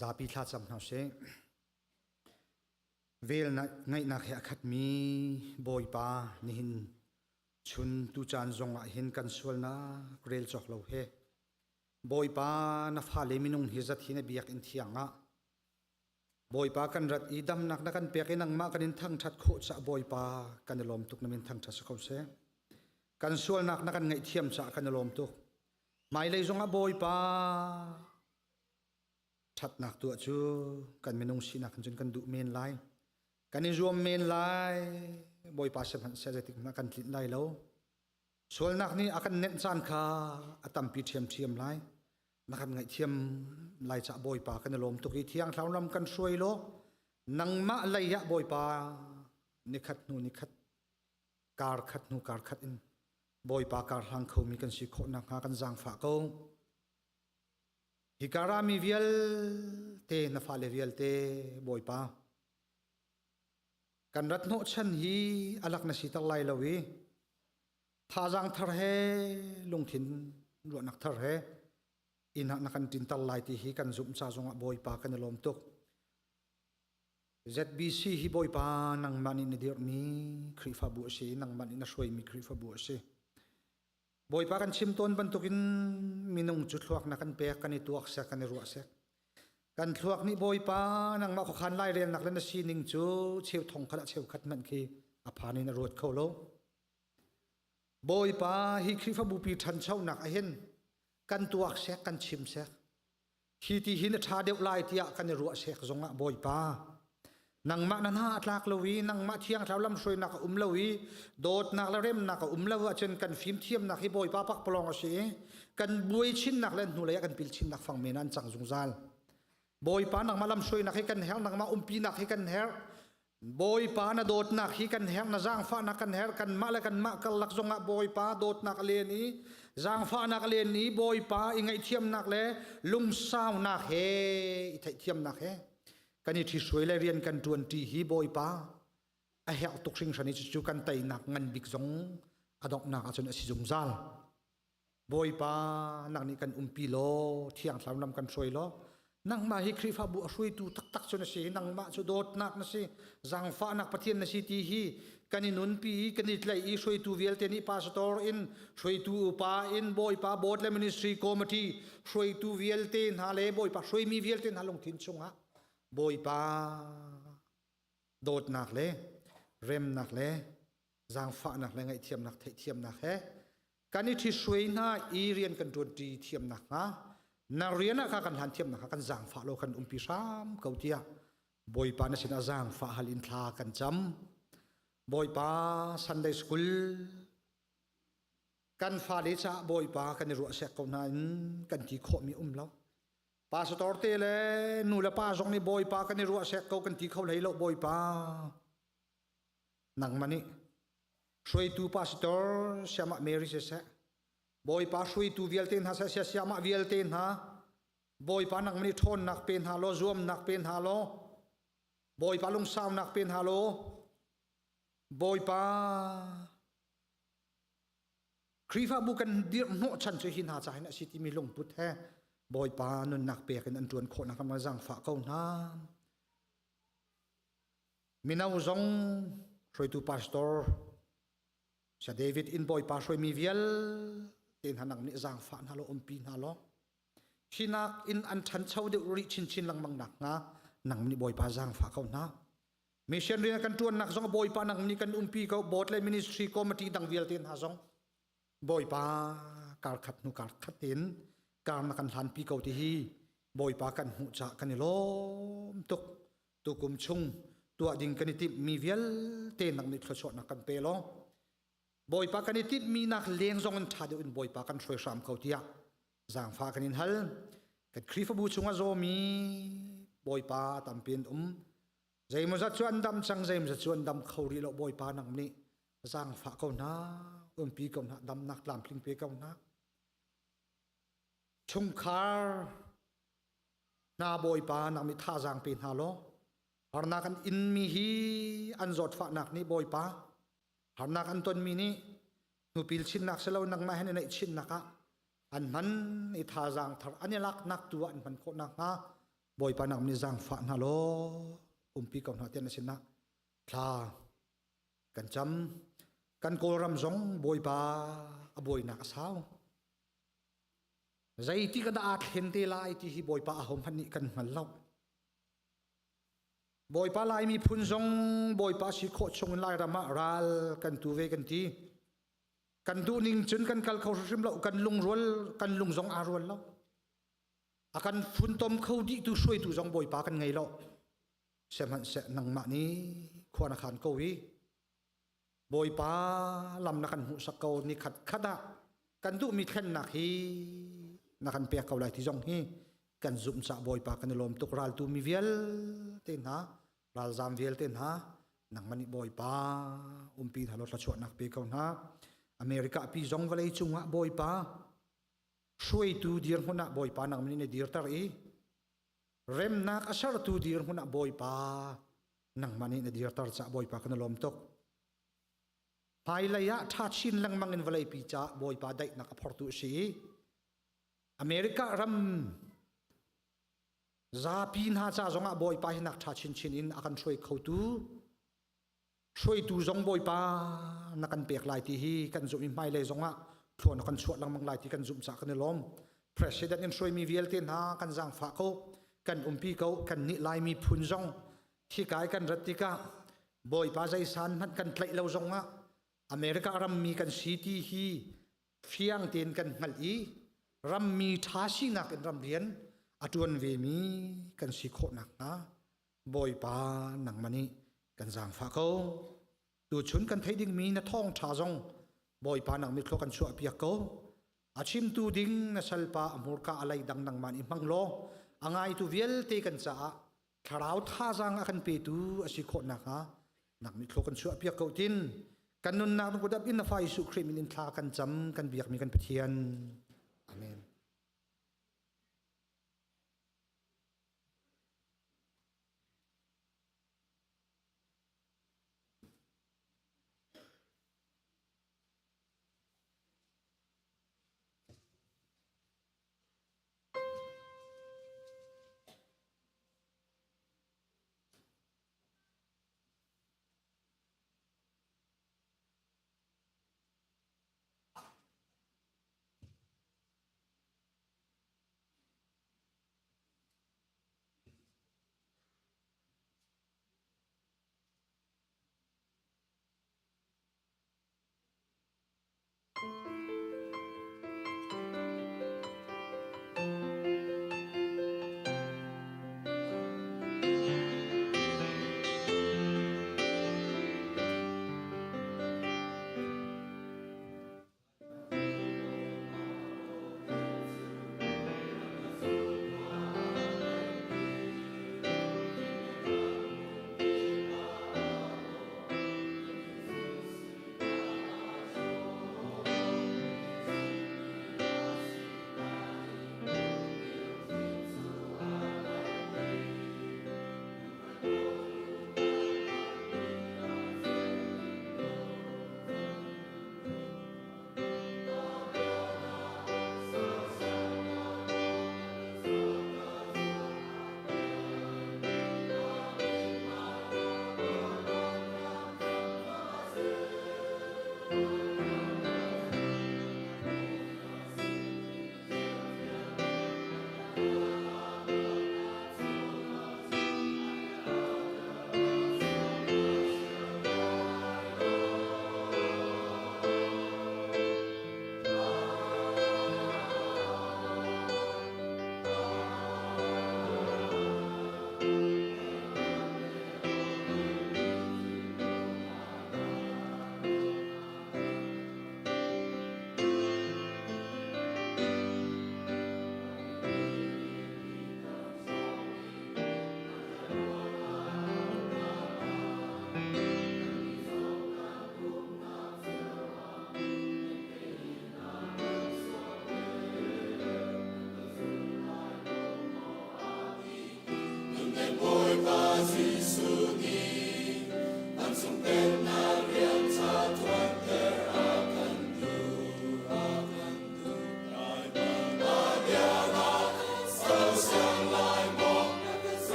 H: Zapi thlacam hna sih. Vel ngaihnak he a khatmi Bawipa nihin chun tucaan zong ah hin kan sualnak rel cawk lo he Bawipa na fale minung hi zat hi na biakinn thiang ah Bawipa kan rat i damnak na kan pek i nangmah kan in thangṭhat khawh caah Bawipa kan i lawm tuk na min thangṭhat si ko seh. Kan sualnak na kan ngaihthiam caah kan i lawm tuk. Hmailei zongah Bawipa ṭhatnak tuah cu kan minung sinak in cun kan duh men lai. Kan i zuam men lai. Bawipa sihmanhseh zeitik hmanh kan tlinh lai lo. Sualnak nih a kan nenh caan kha a tampi ṭhiamṭhiam lai. Na kan ngaihthiam lai cah Bawipa kan i lawm tuk i Thiang Thlarau lam kan hruai law nangmah lei ah Bawipa nikhat hnu nikhat kar khat hnu kar khat in Bawipa kar hlang khomi kan si khawh nakhnga kan zaangfah ko. Hi karami vialte na fale vialte Bawipa kan rat hnawhchan hi alak na siter lai lo i thazaang thar he lungthin ruahnak thar he inn ah na kan ṭinter lai ti hi kan zumh ca zongah Bawipa kan i lawm tuk. ZBC hi Bawipa nangmah nih na dirhmi Khrihfabu a si i nangmah nih na hruaimi Khrihfabu a si. Bawipa kan chim tawn bantukin minung cu thluak na kan pek kan i tuak sek kan i ruah sek. Kan thluak nih Bawipa nangmah khuakhan lairelnak le na sining cu cheu thong khat ah cheu khat hmanh khi a phan in a ruat kho lo. Bawipa hi Khrihfabu pi ṭhanchonak ahhin kan tuak sek kan chim sek hi ti hin a ṭha deuh lai tiah kan i ruah sek zongah Bawipa nangmah na hna a tlak lo i nangmah thiang thlarau lamhruainak a um lo i dawtnak le remnak a um lo ahcun kan fimthiamnak hi Bawipa pakpalawng a si i kan buai chinnak le hnulei ah kan pil chinnak fang men ah an cang zungzal. Bawipa nangmah lamhruainak hi kan herh nangmah umpinak hi kan herh Bawipa na dawtnak hi kan herh na zaangfahnak kan herh kanmah le kanmah karlak zongah Bawipa dawtnak a len i zaangfahnak a len i Bawipa i ngaihthiamnak le lungsaunak he i theihthiamnak he kan i ṭhihruai le rian kan ṭuanṭi hi Bawipa a herh tuk hringhran i cucu kan teinak ngan bik zong a donghnak ahcun a si zungzal. Bawipa nang nih kan umpi law thiang thlarau lam kan hruai law nangmah hi Khrihfabu a hruaitu taktak cu na si nangmah cu dawtnak na si zaangfahnak Pathian na si ti hi kan i nunpi i kan i tlaih i hruaitu vialte nih pastor in hruaitu upa in Bawipa board le ministry committee hruaitu vialte hna le Bawipa hruaimi vialte hna lungthin chungah Bawipa dawtnak le remnak le zaangfahnak le ngaihthiamnak theihthiamnak he kan i ṭhihruai hna i rian kan ṭuanṭi thiam nakhnga na rian ah kha kan hlan thiam nakhnga kan zaangfah law kan umpi hram ko tiah Bawipa na sinah zaangfah hal in thla kan cam. Bawipa Sunday School kan fale caah Bawipa kan i ruah sek ko nain kan ti khawhmi um lo. Pastor te le nu le pa zong nih Bawipa kan i ruah sek ko kan ti kho hlei lo Bawipa. Nangmah nih hruaitu pastor siamah Mary siseh Bawipa hruaitu vialte hna seh siamah vialte hna Bawipa nangmah nih ṭhawnnak pe hna law zuamnak pe hna law Bawipa lungsaunak pe hna law Bawipa Khrihfabu kan dirh hnawhchan cu hi hna ca hin a si timi lungput he Bawipa nunnak pek in an ṭuan khawh nak ma zaangfah ko hna. Mino zong hruaitu pastor Saya David in Bawipa hruaimi vialte hna nang nih zaangfah hna law umpi hna law hinak in an ṭhancho deuh rih chinchin lengmang nakhnga nang nih Bawipa zaangfah ko hna. Mission rian kan ṭuannak zong Bawipa nang nih kan umpi ko board le ministry committee dang vialte hna zong Bawipa kar khat hnu kar khat tein kar na kan hlanpi ko ti hi Bawipa kan hmuh caah kan i lawm tuk. Tukum chung tuah ding kan i timhmi vialte nang nih thluachuahnak kan pe law Bawipa kan i timhmi nak leng zong in ṭha deuh in Bawipa kan hruai hram ko tiah zaangfah kan in hal. Kan Khrihfabu chungah zawmi Bawipa tampi an um. Zeimawzat cu an dam cang, zeimawzat cu an dam kho rih lo. Bawipa nang nih zaangfah ko hna, umpi ko hna, damnak tlamtling pe ko hna. Chungkhar hna Bawipa nang nih thazaang pe hna law harnak an inmi hi an zawtfahnak nih Bawipa harnak an tonmi nih hnupil chinnak si lo nangmah he naih chinnak ah an hman i thazaang thar an i laknak tu ah an hman khawh nakhnga. Bawipa nak nih zaangfah hna law umpi ko hna tiah na sinah thla kan cam. Kan Kawlram zong Bawipa a buainak a sau. Zeiti ka dah aa thlen te lai ti hi Bawipa aho hmanh nih kan hngal lo. Bawipa Lai miphun zong Bawipa si khawh chung in Lairam ah ral kan tu ve kan ti. Kan duh ning cun kan kal kho hrim lo, kan lungrual, kan lung zong aa rual lo. A kan funtom kho dih tu hruaitu zong Bawipa kan ngei lo. Sihmanhseh nangmah nih khua na khan ko i Bawipa lam na kan hmuhsak ko ni khat khat ah kan duhmi thlennak hi na kan pek ko lai ti zong hi kan zumh cah Bawipa kan i lawm tuk raltu mi vialte hna ralzam vialte hna nangmah nih Bawipa umpi hna law thluachuahnak pe ko hna America pi zong vawlei cungah Bawipa hruaitu dirhmun ah Bawipa nangmah nih na dirter i remnak a sertu dirhmun ah Bawipa nangmah nih na dirter cah Bawipa kan i lawm tuk hmailei ah ṭha chin lengmang in vawleipi caah Bawipa daihnak a phortu a si i America ram zapi hna ca zongah Bawipa hi nak ṭha chinchin in a kan hruai khotu hruaitu zong Bawipa na kan pek lai ti hi kan zumh i hmailei zongah thlua na kan chuah lengmang lai ti kan zumh caah kan i lawm. President in hruaimi vialte hna kan zaangfah ko, kan umpi ko, kan nih Laimi phun zong thikai kan rat tikah Bawipa zeisan hmanh kan tlaih lo zongah America rammi kan si ti hi fiang tein kan hngalh i rammi ṭha sinak in ramrian a ṭuan vemi kan si khawh nakhnga Bawipa nangmah nih kan zaangfah ko. Tuchun kan theih dingmi na thawngṭha zong Bawipa nang mit kan chuah piak ko. A chimtu ding na salpa a hmurka a lei dang nangmah nih hmang law a ngaitu vialte kan caah thlarau thazaang a kan petu a si khawh nakhnga nak mit kan chuah piak ko tin kan nunnak na kut in na fa Jesuh Khrih min in thla kan cam kan biakmi kan Pathian. Amen.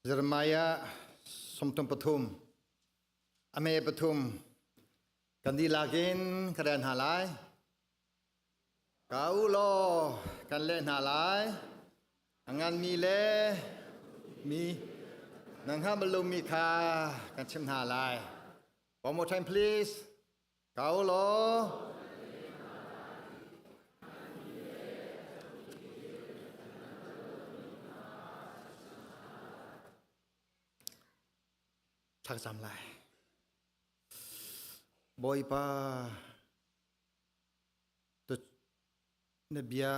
E: Jeremiah 33 ame pathum kan dihlak in ka rel hna lai. Ka u law kan leh hna lai. A nganmi le mi nan hngal bal lomi kha kan chimh hna lai. One more time please. Ka u law Thlacam lai. Bawipa na bia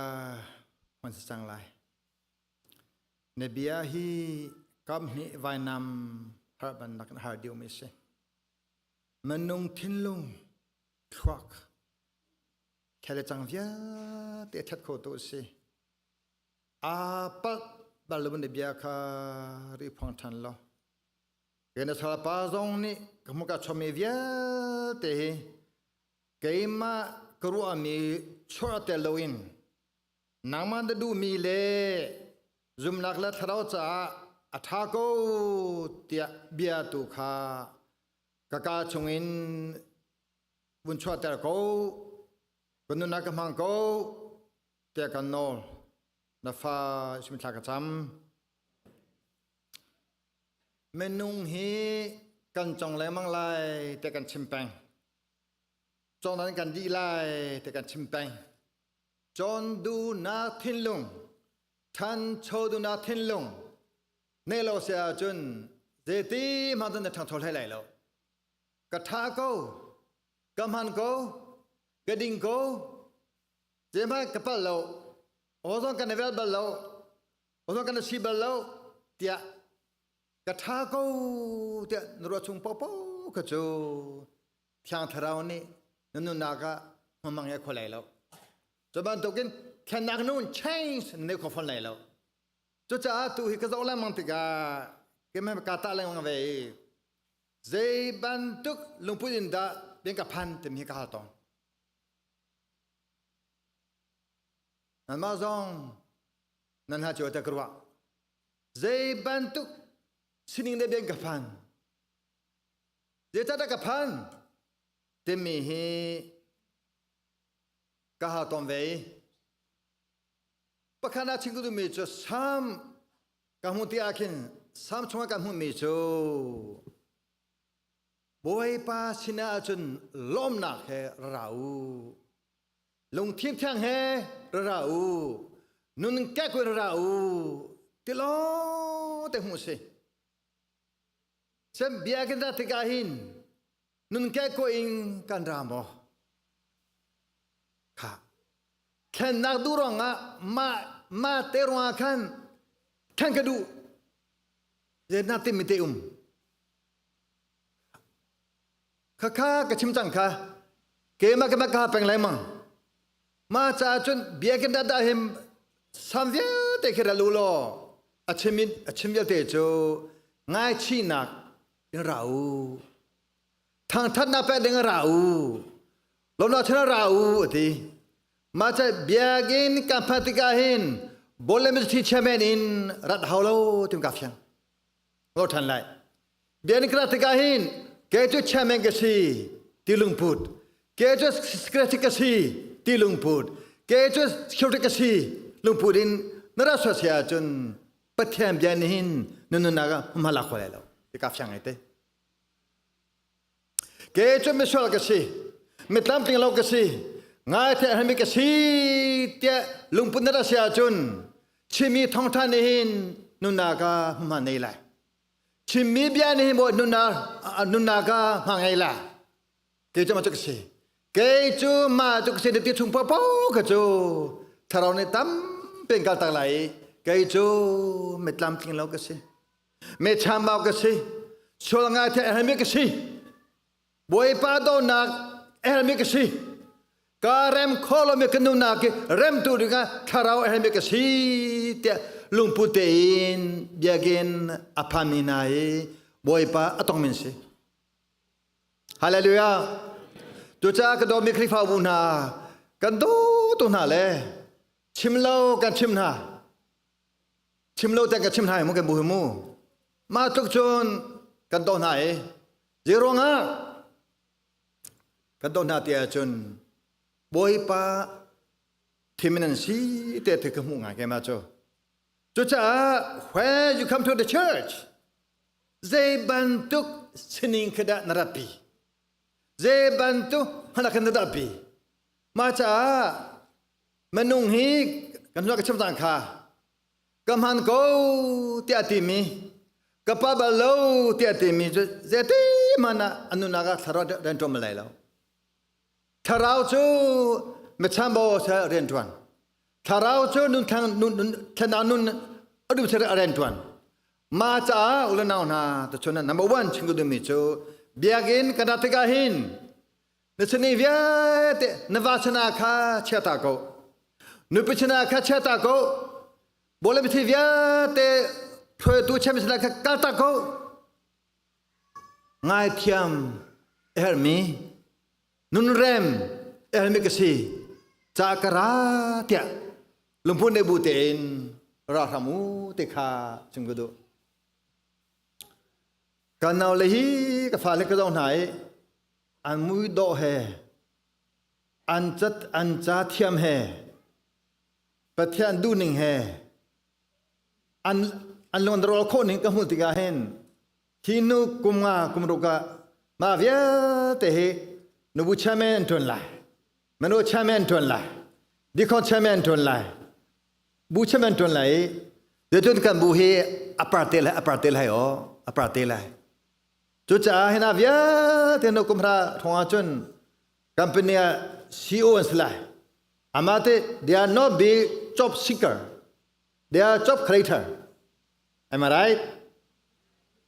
E: hman si cang lai. Na bia hi kam hnih vainam har bannak in har diomi a si. Minung thinlung thluak thele cang vialte a that kho tu a si. Aa palh bal lo na bia kha ri phuang ṭhan law Kei na salpa zong nih ka hmuka chawmi vialte hi keimah ka ruahmi chuah tel loin nangmah na duhmi le zumnak le thlarau caah a ṭha ko tiah bia tu kha ka kaa chungin vun chuahter ko ka nunnak ka hmang ko tiah kan nawl na fa thla ka cam Minung hi kan cong lengmang lai tiah kan chim peng. Cawngdan kan dih lai tiah kan chim peng. Cawn duhnak thinlung, ṭhancho duhnak thinlung nei lo si ahcun zeiti hmanh cun na ṭhangcho hlei lai lo. Ka ṭha ko, ka hman ko, ka ding ko, zeihmanh ka palh lo, aw zong kan i vel bal lo, Ozong kan si bal lo tiah ka ṭha ko tiah na ruah chung paohpaoh kha cu Thiang Thlarau nih na nunnak ah hmamang he kho lai lo. Cu bantukin thlennak nun change na nei kho fawn lai lo. Cucaah tu hi ka zoh lengmang tikah keimah ka tah lengmang ve i zei bantuk lungput in dah bian ka phan timi hi ka hal tawn. Nanmah zong nan ha cio te ka ruah zei bantuk sining le bian ka phan zeicahdah ka phan timi hi ka hal tawn ve i pakhat ah chim ka duhmi cu Sam ka hmuh ti ah khin Sam chungah kan hmuhmi cu Bawipa sinah cun lawmnak he ra u lungthin thiang he ra ra u nun kek ra ra u ti lawng te hmuh si sem bia kan rat tikah hin nun kek ko in kan ra maw kha thlennak duh ruangah mah mah te ruangah khan thlen ka duh zenak timi te um Khakha ka chim cang kha. Keimah keimah ka peng lengmang. Ma caah cun biakinn dah dah him sam vialte khi ral u law a chim in a chim vialte cu ngaichihnak in ra u. Thangthatnak pek ding ra u. Lawmnak chan ra u a ti. Mah ca biakinn kan phak tikah hin Bawlem chairman in rat hau lo tim ka fiang. Lo ṭhan lai. Bian ka tikah hin kei cu chairman ka si ti lungput, kei cu secretary ka si ti lungput, kei cu security ka si lungput in na ra sual sia ahcun Pathian bia nih hin na nunnak ah hma lak kho lai lo. Ti ka fiang ngai te. Kei cu misual ka si, mi tlamtling lo ka si, ngai the hami ka si tiah lungput na ra si ahcun chimmi thawngṭha nih hin nunnak ah hma nei lai. Chimmi bia nih hin maw nunnak nunnak ah hma ngei lai. Kei cu mah cu ka si. Kei cu mah cu ka si na ti chung paohpaoh kha cu thlarau nih tampi in kaltak lai i kei cu mi tlamtling lo ka si. Mi chambau ka si. Sual ngai the hermi ka si. Bawipa dawtnak hermi ka si. Ka rem kho lomi ka nunnak hi remtu dingah thlarau hermi ka si tiah lungput tein biakinn a phanmi hna hi Bawipa a tongmi an si. Hallelujah. Tucaah ka dawtmi Khrihfabu hna kan daw tu hna le chim lo kan chim hna. Chim lo te kan chim hna hi mu kan bu hi mu. Mah tluk cun kan doh hna i zeiruangah kan doh hna ti ahcun Bawipa thim in an si te te ka hmuh ngai keimah cu. Cucaah when you come to the church zei bantuk sining khi dah na ratpi? Zei bantuk hna khan na ratpi? Mah caah minung hi kan hnu ka chim cang kha ka hman ko tiah timi ka pa bal lo tiah timi cu zeiti hmanh ah an nunnak ah thlarau rian ṭuan bal lai lo. Thlarau cu michambo rian ṭuan. Thlarau cu nun thlang nun thlennak nun a duh a rian ṭuan. Mah caah u le nau hna tuchun ah number one chim ka duhmi cu biakinn kan rat tikah hin na chini vialte na va chana kha chia ta ko. Nupi chana kha chia ta ko. Bawle mithi vialte hruaitu chiami chana kha kal ta ko. Ngaithiam a herhmi nunrem a herhmi ka si ca ka ra tiah lungphun ne bu tein ra hram u ti kha chim ka duh. Kan nau le hi ka fale ka zoh hna i an mui dawh he an cat an ca thiam he Pathian duhning he an an lung an rawl khawh ning ka hmuh tikah hin hi nu kum nga kum ruk ah mah vialte hi nubu chairman an ṭuan lai manu chairman an ṭuan lai dikon chairman an ṭuan lai bu chairman an ṭuan lai i tucun kan bu hi a parte lai a parte lai aw a parte lai cucaah hina vialte nu kum hra thong ahcun company ah CEO an si lai amate they are not be job seeker They are job creator. Am I right?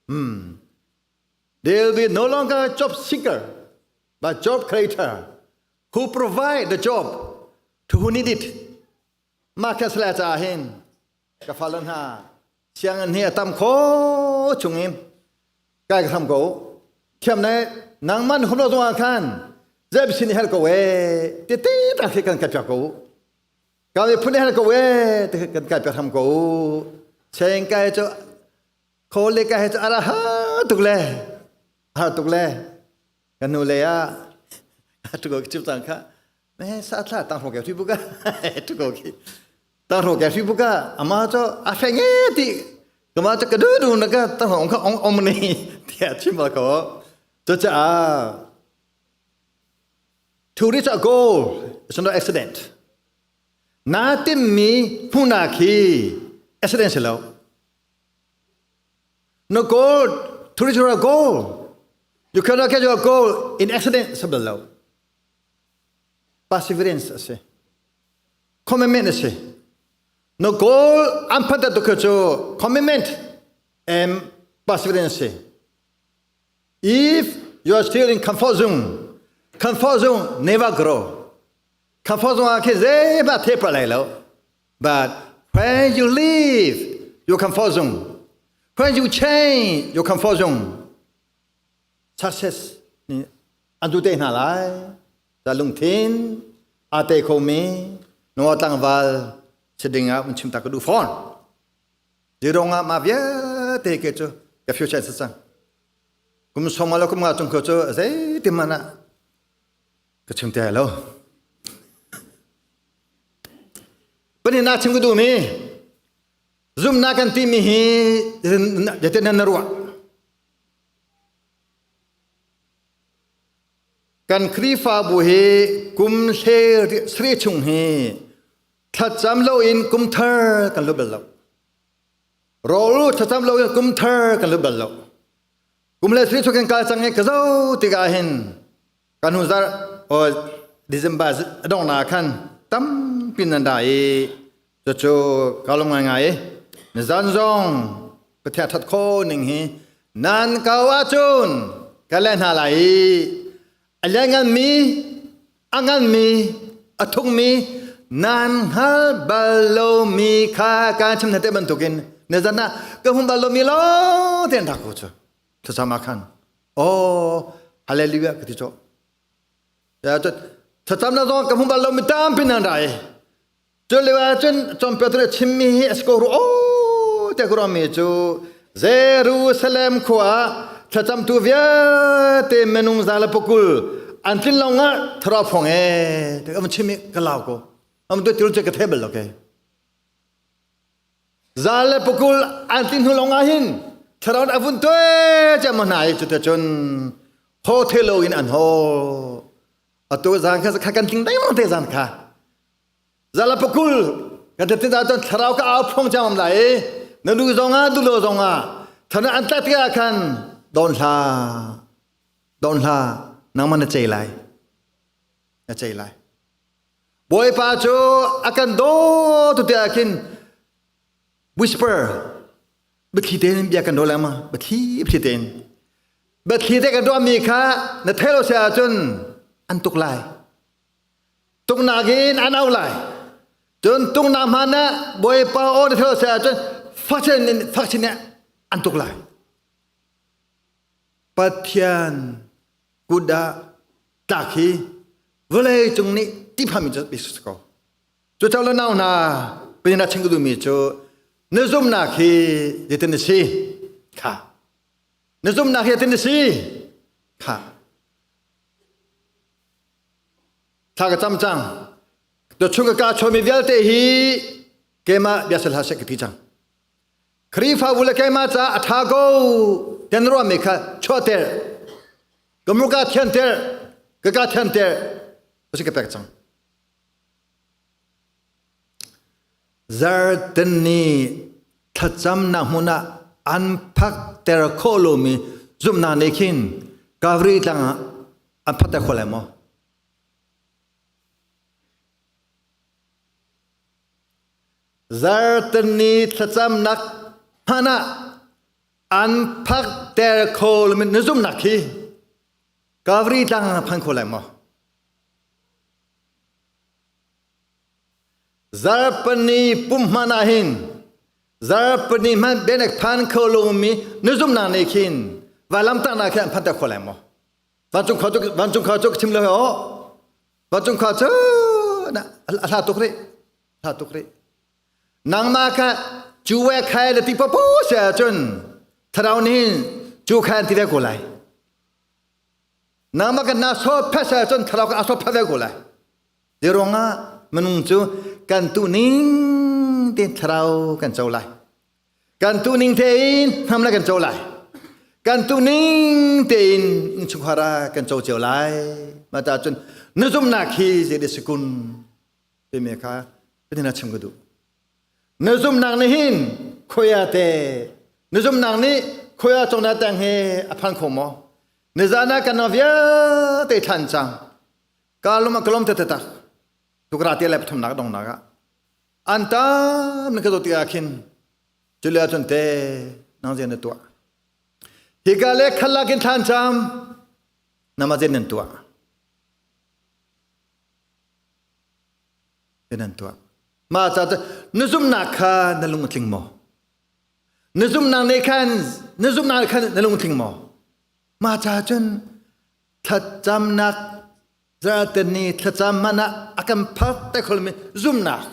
E: Hmm. They will be no longer job seeker, but job creator who provide the job to who need it. Mah kha sala ca hin ka fale hna sianginn hi a tam kho chung in kai ka hram ko thiam ne nangman hum lo zong ah khan zep sin hel ko e ti ti ta khi kan ka piak ko Ka miphun hal ko e ti kan kai pe hram ko. Cheng kai cu khole kai cu ara ha tuk le har tuk le kan nu le ah tu ko chim tang kha me sa thla tang ho ke thi buka tu ko ki tang ho ke thi buka ama cho a fe nge ti kama cho ka du du na ka tang ho kha ong om ni tia chim ba ko cho cha To reach a goal is not accident. Na timmi hmuhnak hi accident si lo. No goal to reach your goal. You cannot get your goal in accident sa bal lo. Perseverance a si. Commitment a si. No goal an phat tu cu commitment and perseverance si. If you are still in comfort zone, comfort zone never grow. Comfort zone ah khi zeihmah the pa lai lo. But when you leave your comfort zone, when you change your comfort zone, success nih an tu te hna lai. Ta lungthin aa te khomi nuwa tlangval si ding ah un chim ta ka duh fawn. Zirong ah mah vialte ke cu ka future si cang. Kum sawm le kum nga chung ko cu zeitin hmanh ah ka chim te lo. Panin na chim ka duhmi zumnak kan timi hi zeitin nan ruah. Kan Khrihfabu hi kum hle sri chung hi thlacam loin kum thar kan lut bal lo. Rawl thlacam loin kum thar kan lut bal lo. Kum le sri chung kan kal cang i ka zo tikah hin kan hnu zarh o December a donghnak khan tampi nan ra i cucu ka lung ngaingai i nizan zong Pathian ṭhat kho ning hi nan ko ahcun ka leh hna lai i a liannganmi a nganmi a thukmi nan hngal bal lomi kha kaan chim hna te bantukin nizan ah ka hmu bal lomi lawng te an rak ko cu thlacam ah khan oh hallelujah ka ti cawh thlacam na zong ka hmu bal lomi tampi nan ra i cu lio ah cun cawnpiaktu nih chimmi hi a si ko rua aw tiah ka ruahmi cu Jerusalem khua ah thlacamtu vialte minung za le pakul an tlin lawng ah thlarau phong e te am chim i ka lau ko am tu til che ka the bal lo ke za le pakul an tlin hnu lawng ah hin thlarau a vun te che ma hna i cu te cun ho the lo in an ho atu zan kha kha kan tling deng te zan kha Zala pakul kan te ta cun thlarau ka au phong cham lai i na nu zong ah dulo zong ah thana an tlak tikah khan don hla don hla nangmah na cei lai na cei lai Bawipa cu a kan daw tu te ah khin whisper biathli tein bia kan daw lengmang biathli biathli tein biathli te kan tuah mi kha na thei lo si ahcun an tuk lai Tungnak in an au lai. Cun tungnak hman ah Bawipa aw na thei ahcun fakchin in fakchin in an tuk lai. Pathian kut ah tlak hi vawlei cung nih tiphami cu si ko. Cucaah le nau hna pin a chim ka duhmi cu na zumnak hi zeitin a si? Kha. Na zumnak hi zeitin a si? Kha. Thla ka cam cang. To chung ka ka chomi vialte hi keimah bia sal hlah seh ka ti cang. Khrihfabu le keimah ca a tha ko ten ruahmi kha chuahter. Ka muka thianter, ka ka thianter si ka pek cang. Zarten ni thlacamnak hmun ah an phakter khawh lomi zumhnak nih khin Calvary tlang ah an phakter khawh lai maw? Zarten ni thlacamnak hmanh ah an phakter kho lomi na zumhnak khi Calvary tlang ah phan kho lai maw? Zarhpini pumhman ah hin zarhpini hmanh bianek phan kho lomi na zumhnak nih khin vailamtahnak khin an phanter kho lai maw? Vancung khua cu vancung khua cu ka chim lo he aw. Vancung khua cu na a hla tuk rih. Hla tuk rih. Nangmah kha cu we khai le ti popo se ahcun thlarau nih hin cu khai an ti ve ko lai. Nangmah kan na so phet se ahcun thlarau kan a so phet ve ko lai. Zeiruangah minung cu kan tuning tein thlarau kan co lai. Kan tuning tein hnam le kan co lai. Kan tuning tein innchungkhar ah kan co cio lai. Mah ta cun na zumhnak hi zei si kun timi kha Pathian a chim ka duh. Na zumhnak nih hin khoia te na zumhnak nih khoia congna tang he a phan kho maw? Nizan ah kan vialte thlan cang. Ka lum a ka lom taktak. Tukra te le pathumnak dongnak ah. An tam na ka zoh tikah khin culia cun te nang zen na tuah. Hika le khalak in thlan cam nama zen nan tuah. Nan tuah. Ma ca na zumnak kha na lung a tling maw? Na zumnak nih khan na zumnak khan na lung tling maw? Ma ca cun thlacamnak zarhten ni thlacam hmanh ah a kan phak te kholmi zumnak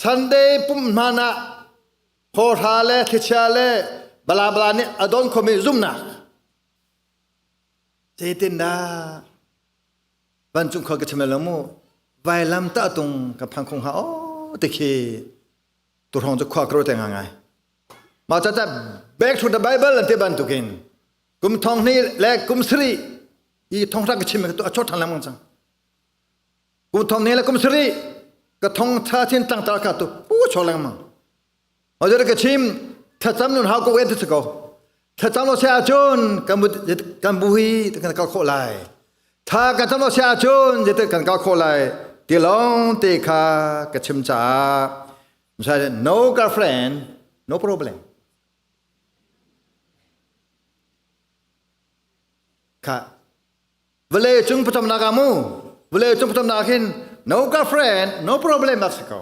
E: Sunday pumh hman ah hawhra le thlichia le bala bala nih a don khomi zumnak zeitindah vancung khua ka chim lo mu vailam ta tung ka phang khong ha o te khi tu hrawng cu khua ka te nga ngai ma cha cha back to the bible an te bantukin kum thong ni le kum sri i thong ra ka chim ka tu a chot than lamang chang kum thong ni le kum sri ka thong tha chin tang tar ka tu pu cho lengmang Ozor ka chim thlacam nun hau ko wen tu ko thlacam lo se ahcun kan bu kan bu hi kan kal khawh lai tha kan cam lo se ahcun zeite kan kal khawh lai ti lawng te kha ka chim caah misai no girlfriend no problem kha vale cung patamnak ah mu vale cung patamnak hin no girlfriend no problem a si ko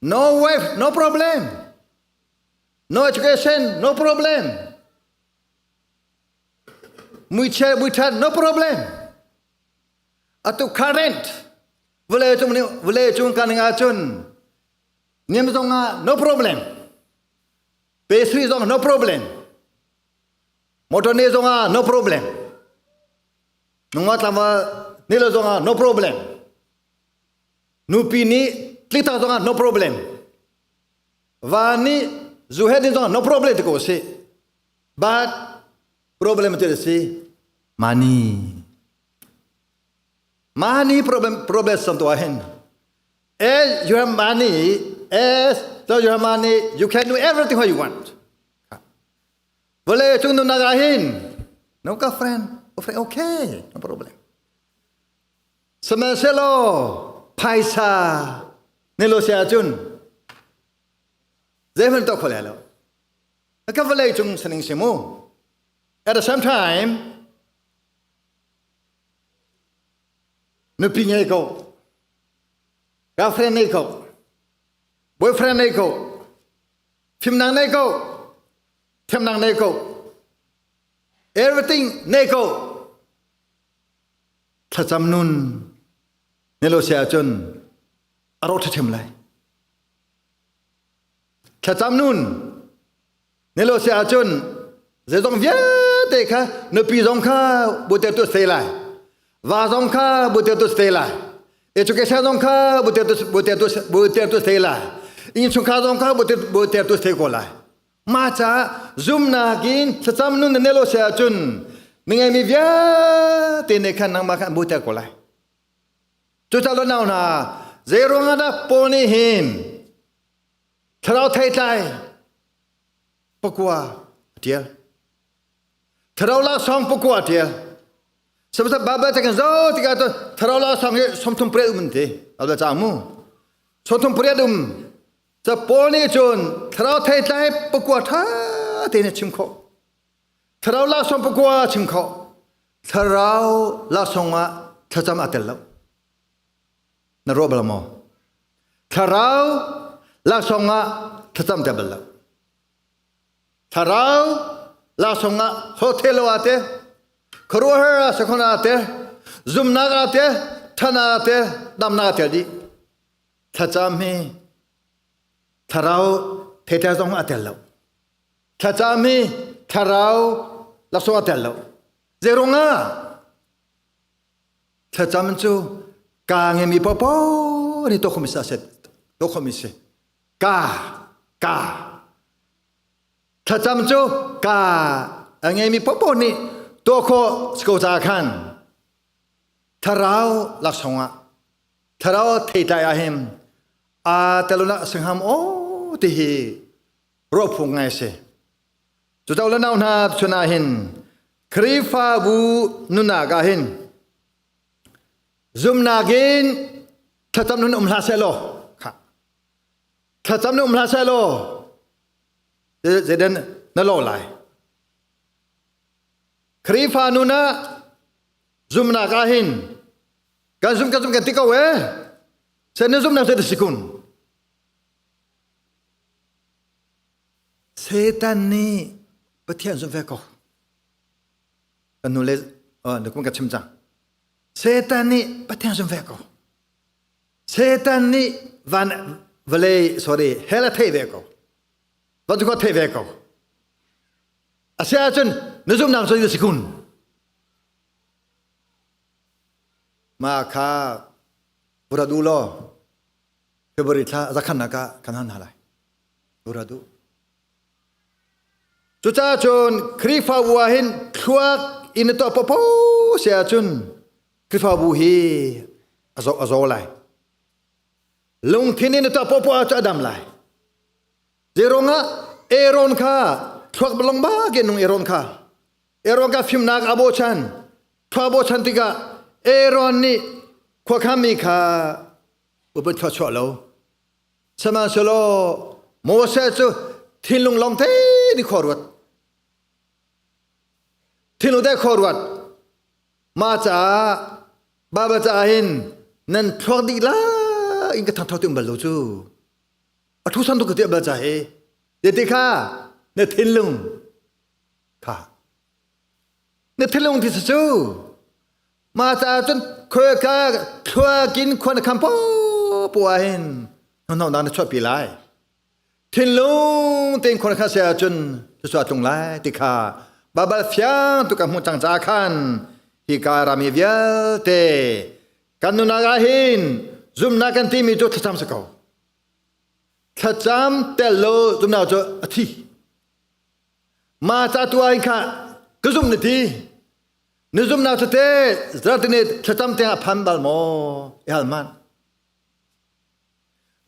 E: No wife, no problem. No education, no problem. Muichia muithat, no problem. Atu current, vawlei cung nih vawlei cung kan ngah cun. Niam zong ah no problem. Pastry zong no problem. Motor ne zong ah no problem. Nungak tlangval ne lo zong ah no problem. Nupi nih tlita zong ah no problem. Va nih zuhet ni zong ah no problem ti ko si. But problem ti si money. Money problem problem sam to hin. As you have money, as so you have money, you can do everything what you want. Vale chung nu naga hin. No ka friend, oh friend okay, no problem. Sihmanhsehlaw phaisa ne lo sia cun zeihmanh tuah kho lai lo. Ka vawlei cung saning si mu. At the same time, nupi ngei ko, girlfriend nei ko, boyfriend nei ko, fimnak nei ko, thiamnak nei ko, everything nei ko. Thlacam nun ne lo sia cun a ro ṭhathem lai. Thlacam nun ne lo sia cun zeizong vialte kha nupi zong kha bute tu stay lai va zong kha bute tu stay lai education zong kha bute tu bute tu bute tu stay lai innchungkhar zong kha bute bute tu stay ko lai ma ca zumnak in thlacam nun ne lo sia cun mi ngei mi vialte ne khan nangmah khan bute ko lai cucaah lo nau hna zei ruangah dah Paul nih hin thlarau theitlai pakua a tial thlarau laksawng pakua a tial sabata Bible te kan zo tikah to thlarau laksawng hi 38 um an ti Bible ca mu 38 um ca Paul nih cun thlarau theitlai pakua tha tein a chim khawh thlarau laksawng pakua a chim khawh thlarau laksawng ah thlacam a tel lo na ruah bal maw thlarau laksawng ah thlacam tel bal lo thlarau laksawng ah hotel lo ate khuaruahhar ah sakhon ate zumnak ate thana ate damnak ate dih thlacam hi thlarau thete zong a tel lo thlacam hi thlarau laksawng a tel lo zeirungah Thlacam cu kaa ngeimi paohpaoh nih tuah khomi si tuah khomi si. Ka ka thlacam cu ka a ngeimi paohpaoh nih tuah khawh si ko caah khan thlarau laksawng ah thlarau theitlai ah hin aa teluna singham aw ti hi ruah phung ngai si. Cucaah le nau hna chun ah hin Khrihfabu nunnak ah hin zumnak in thlacam nun um hlah seh law thlacam nun um hlah seh law zeidan na lo lai Khrihfa nun ah zumnak ah hin kan zum kan zum kan ti ko e sen na zumnak cu si kun Satan nih Pathian zum ve ko. Kan nu le na kum ka chim cang. Satan nih Pathian zum ve ko. Satan nih van vawlei sorry hell a thei ve ko. Van cu thei ve ko. Asiahcun na zumnak cu si kun. Ma kha pura du law February thla zakhan ah kan han hna lai. Ura duh. Cucaah cun Khrihfabu ah hin thluak in tuah popo si ahcun Khrihfabu hi a zaw a zaw lai. Lungthin in tuah popo ahcun a dam lai. Zeiruangah Aaron kha thluak balong bak in nung Aaron kha Aaron kha fimnak a bochan thluak a bochan tikah Aaron nih khuakhami kha upat thluachuah lo Sihmanhsehlaw Moses cu thinlung lawng te nih khua ruat. Thinlung te khua ruat. Mah caah Baibal caah hin nan thluak dih la in ka thangtho ti um bal lo cu. A thu san tuk ka ti bal ca hi. Ti kha na thinlung kha na thinlung ti cu mah caah cun khua ka thluak in khua na kham popo ah hin. Hnahnawhnak na chuahpi lai. Thinlung tein khon kha se ahcun thluachuah tlung lai ti kha Baibal fiang tu kan hmuh cang caah khan hi ka rami vialte kan nunnak ah hin zumhnak kan timi cu thlacam si ko. Thlacam tel lo zumhnak cu a thi. Ma ca tu ah hin kha ka zumh na ti. Na zumhnak cu te zartine thlacam tiang a phan bal maw? I hal hmanh.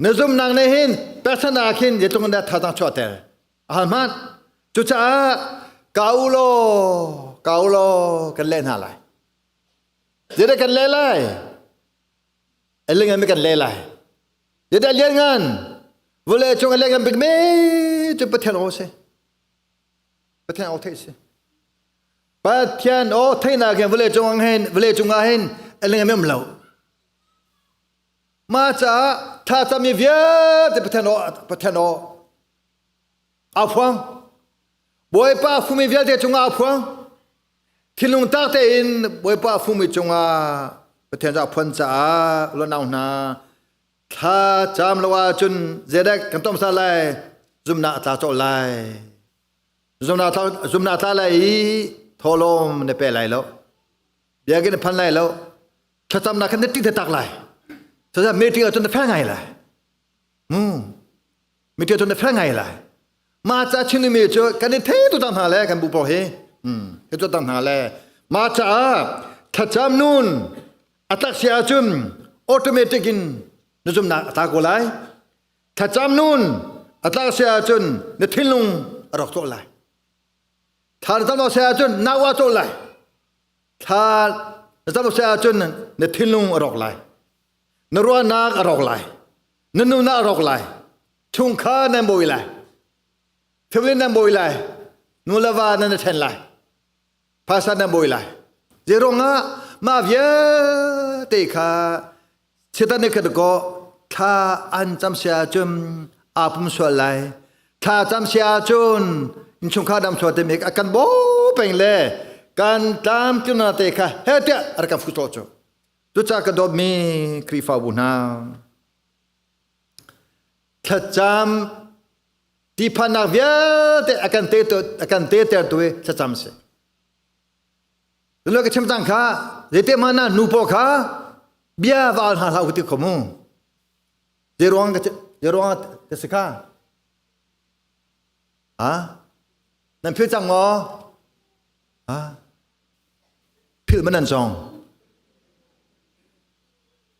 E: Na zumhnak nih hin pekchanh ah khin zeitluk in dah thazaang chuahter a hal hmanh. Cucaah ka u law ka u law kan leh hna lai. Zeidah kan leh lai? A lianngan mi kan leh lai. Zeidah lianngan? Vawlei cung a lianngan bikmi cu Pathian aw si. Pathian aw theih si. Pathian aw theihnak hin vawlei cung ah hin vawlei cung ah hin a lianngan mi um lo. Mah caah thlacammi vialte Pathian aw Pathian aw aa phuang. Bawipa fumi vialte cungah aa phuang. Thinlung tak tein Bawipa fumi cungah Pathian cu a phuan caah ulonau hna thla cam lo ahcun zeidah kan tom sa lai zumnak a tla cawh lai. Zumnak tla zumnak tla lai i thawhlawm na pe lai lo. Biakinn na phan lai lo. Thlacamnak khan na ṭih taktak lai. Cucaah meeting ahcun na fel ngai lai. Mu. Meeting ahcun na fel ngai lai. Mah ca chimmi cu kan i thei tu tang hna le kan bu pawl hi. Hmm, hi tu tang hna le. Mah caah thlacam nun a tlak si ahcun automatic in na zumhnak a tla ko lai. Thlacam nun a tlak si ahcun na thinlung a rawk cawh lai. Thla na cam lo si ahcun nau a cawh lai. Thla na cam si ahcun na thinlung a rawk lai. Na ruahnak a rawk lai. Na nunnak a rawk lai. Chungkhar nan bawi lai. Family nan bawi lai. Nu le va nan i ṭhen lai. Phaisa nan bawi lai. Zeiruangah mah vialte kha Satan nih khat kaw thla an cam si ahcun aa pum sual lai. Thla cam si ahcun innchungkhar dam sual timi a kan bo peng le kan tlam tuna te kha he tiah a rak kan fuh cu. Cucaah ka dawtmi Khrihfabu hna thlacam tihphannak vialte a kan te a kan te tertu hi thlacam si. Lo ka chim cang kha zeite hmanh ah nu pawl kha bia va al hna hlah ti kho mu. Zei ruang ka zei ruang ka si kha? Ha? Nan phil cang maw? Ha? Phil man nan song.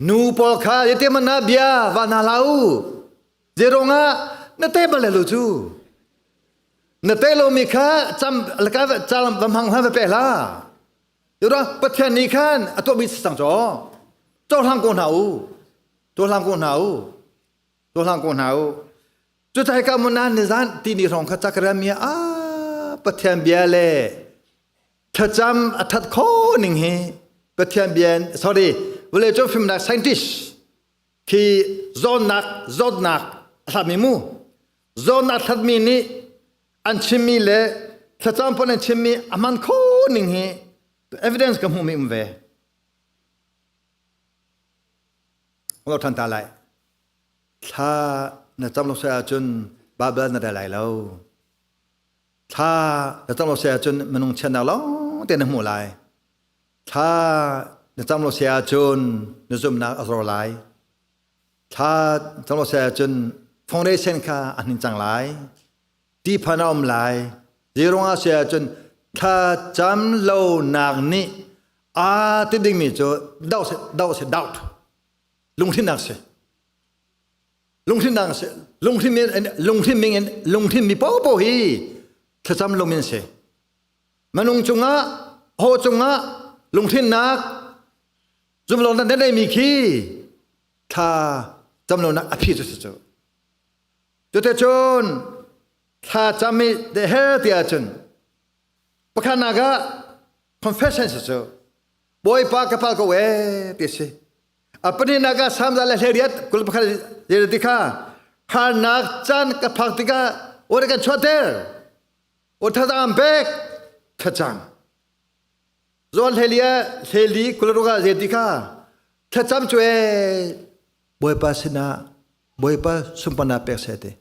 E: Nu pawl kha zeite hmanh ah bia va hna hlah u. Zei ruang ah na te bal lo cu. Na te lomi kha cam laka calam va hmang hla va pe hla. Yura Pathian nih khan a tuahmi si cang caw. Cohlang ko hna u. Cohlang ko hna u. Cohlang ko hna u. Cu tai ka mun nan nizan ti ni rong kha cakram ya a Pathian bia le thlacam a that kho ning hi Pathian bia sorry vawlei cung fimnak scientist khi zawtnak zawtnak a hlatmi mu zawtnak hlatmi nih an chimmi le thlacam pawl an chimmi a hman kho ning hi evidence ka hmuhmi um ve lo than ta lai thla na cam lo sai ahcun Bible na rel lai lo thla na cam lo sai ahcun minung chiatnak lawng te na hmuh lai Thla na cam lo si ahcun na zumhnak a zor lai. Thla cam lo si ahcun foundation kha a hnin cang lai. Tiphan a um lai. Zeiruang ah si ahcun thla cam lonak nih aa ti dingmi cu doubt doubt doubt lunghrinnak si. Lunghrinnak si. Lunghrin lunghrin ming in lunghrin mi popo hi thlacam lo min si. Minung cungah ho cungah lunghrinnak zumlonak na neimi khi thla camlonak a phi cu si cu. Cuticun thla cam i the hell ti ahcun pakhatnak ah confession si cu Bawipa ka pal ko ee ti si. A pahnihnak ah Salm za le 18 21 ti kha harnak caan ka phak tikah ore kan chuahter. O thazaang pek thlacam. Zawn hlelia hleli kularuka zei ti kha thlacam cu ee Bawipa sinah Bawipa sunparnak pek seh ti.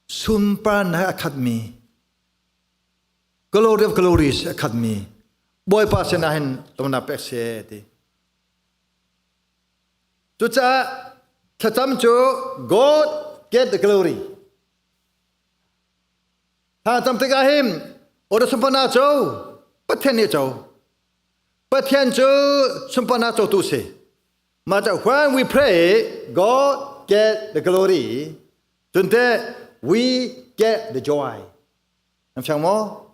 E: Sunparnak a khatmi glory of glories a khatmi Bawipa sinah hin lawmnak pek seh ti. Cucaah thlacam cu God get the glory. Thlacam tikah hin ora sunparnak co Pathian nih co. Pathian cu sunparnak cotu si. Mah when we pray, God get the glory. Cun we get the joy. Nam fiang maw?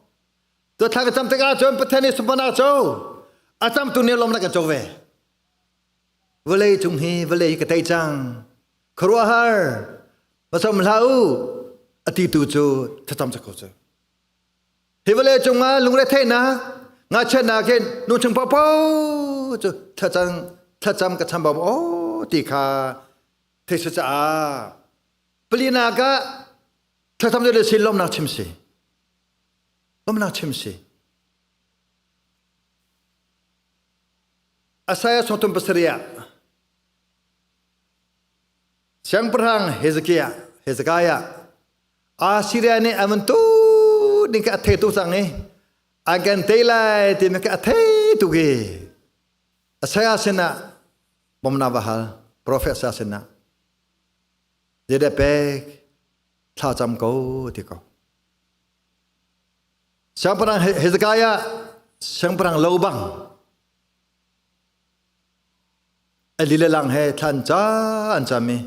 E: Tu thla ka cam tikah cun Pathian nih sunparnak co. A camtu nih lawmnak kan co ve. Vawlei cung hi vawlei hi ka tei cang. Khuaruahhar. Masom hlah u. A ti tu cu thlacam cak ko cu. Hi vawlei cungah lungretheihnak, ngakchiatnak hin nu chung paohpaoh cu thlacam thlacam ka chambau aw ti kha thei si caah palinak ah thlacam le si lawmnak chim si. Lawmnak chim si. Isaiah sawmthum pasarih ah Siangpahrang Hezekiah Hezekiah Assyria nih an van tu ding ka a thei tuk cang i an kan tei lai timi ka a thei tuk i Isaiah sinah bawmnak va hal profet Isaiah sinah zeidah pek thla cam ko ti ko Siangpahrang Hezekiah siangpahrang lo bang ali le lang he thlan ca an cam i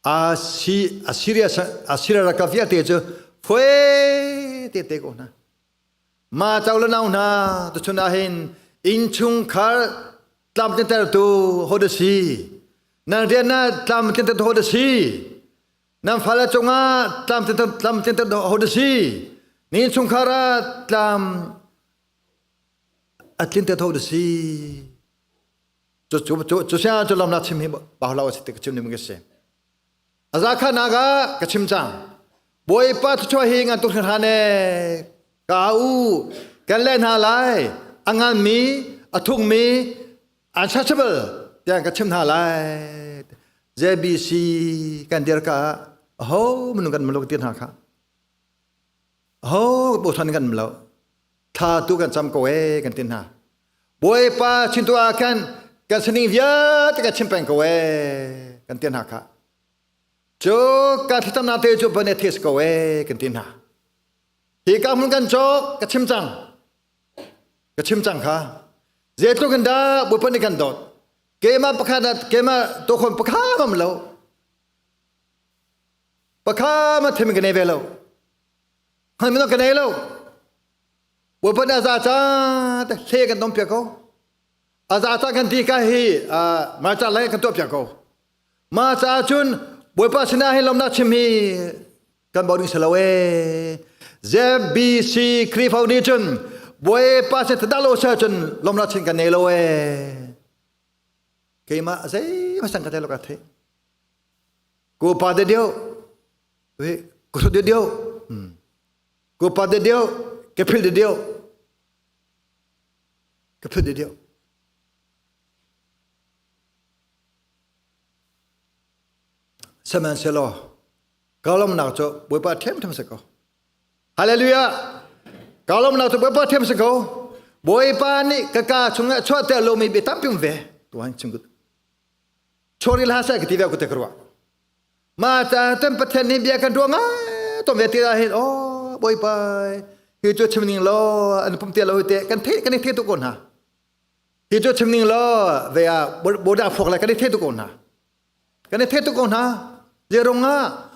E: Assyria Assyria ralkap vialte cu phuai te te ko hna. Ma chau le nau hna tuchun ah hin innchungkhar tlamtlintertu ho da si. Nan rian na tlamtlintertu ho da si. Nan fale cungah tlamtlintertu ho da si. Ni innchungkhar ah tlam a tlintertu ho da si. Cu cu cu cu sia cu lam na chim hi ba lo si ti ka chim ning ka si. Aza kha naga ka chim cang. Bawipa thluachuah hi ngan tuk hran e ka u kan le hna lai a ngan mi a thuk mi untouchable tiang ka chim hna lai. JBC kan dir ka ho minung kan maluk ti hna kha. Ho bochan kan lo. Thla tu kan cam ko e kan tin hna. Bawipa chintu ah khan kan sining vialte kan chim peng ko e kan tin hna kha. Cu ka thlacamnak te cu bane this ko e kan tin hna. Hi ka hmun kan cawk ka chim cang. Ka chim cang kha. Zeitluk in dah Bawipa nih kan dawt. Keimah pakhat keimah tokhon pakhat am lo. Pakha ma thim ka nei ve lo. Hman mi ka nei lo. Bawipa nih a za ca te hle kan dom piak ko. A za ca kan ti ka hi ma ca lai kan tuah piak ko. Ma ca cun Bawipa sinah hin lomnak chim hi kan bau ding si lo ee. ZBC Khrihfa nih cun Bawipa sin tada lo sa cun lomnak chin kan nei lo ee. Keimah zei ma sang ka te lo ka the. Ko pa de deuh ko thu de deuh ko pa de deuh ke phil de deuh ke phil de deuh sihmanhsehlaw ka lawmnak cu Bawipa ṭhiamṭhiam si ko Hallelujah ka lawmnak cu Bawipa ṭhiam si ko Bawipa nih ka ka chungah chuahter lomi bia tampi um ve tuan chim Chori la sai ka ti ve ku te ka ruah. Ma ta tan Pathian nih bia kan ruah ngai tom ve ti ah hin oh bawipa hi cu chim ning lo an pum te lo te kan the kan i the tu ko hna. Hi cu chim ning lo ve ah boda phok lai kan i the tu ko hna. Kan i the tu ko hna. Ze rong ah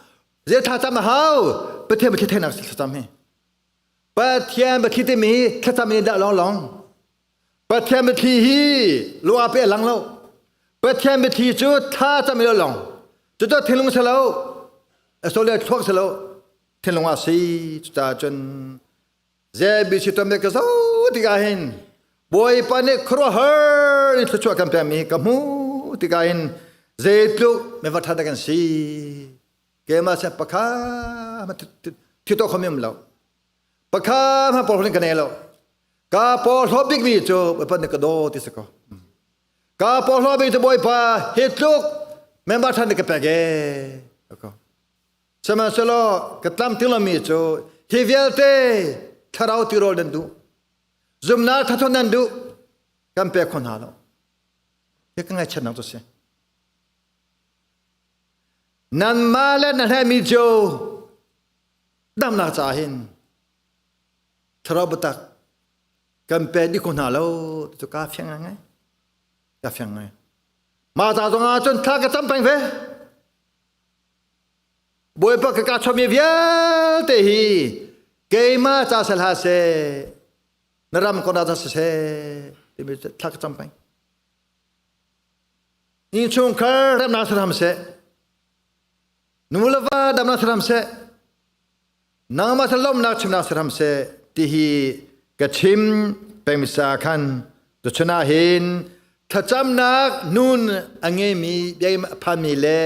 E: ze tha cham hau Pathian ba the nak thlacam hi. Pathian ba thi te mi thlacam ni dah long long. Pathian biathli hi lua pe lang lo. Pathian biathli cu thla cam lo long. Cucu thinlung si lo. Asole thluak si lo. Thinlung ah si. Cucaah cun ZBC tom ka zo tikah hin Bawipa nih khuaruahhar in thluachuah kan pekmi ka hmu tikah hin zeitluk me va ṭha kan si. Keimah se pakha thi to khom lo. Pakha ma porhlawt ka nei lo. Ka porhlawt bikmi cu Bawipa nih ka daw ti si ko. Ka porhlawt bik cu Bawipa hi tluk Member than ka pek e. Ko. Sihmanhsehlaw ka tlam tilomi cu hi vialte thlarau tirawl nan duh. Zumnak thathon nan duh. Kan pek kho hna lo. Hi ka ngaihchiatnak cu si. Nanmah le na hlehmi cio damnak caah hin thlarau biatak kan pe dih ko hna lo cu ka fiang ngai ka fiang ngai mah ca zong ah cun thla ka cam peng ve Bawipa ka ka chuahmi vialte hi keimah ca sel ha seh na ram ko na ca siseh timi thla ka cam peng innchungkhar remnak saram seh nu le va damnak saram seh nangmah lawmnak chimnak saram seh ti hi ka chim pengmisa khan tuchun ah hin thlacamnak nun a ngeimi biakinn a phanmi le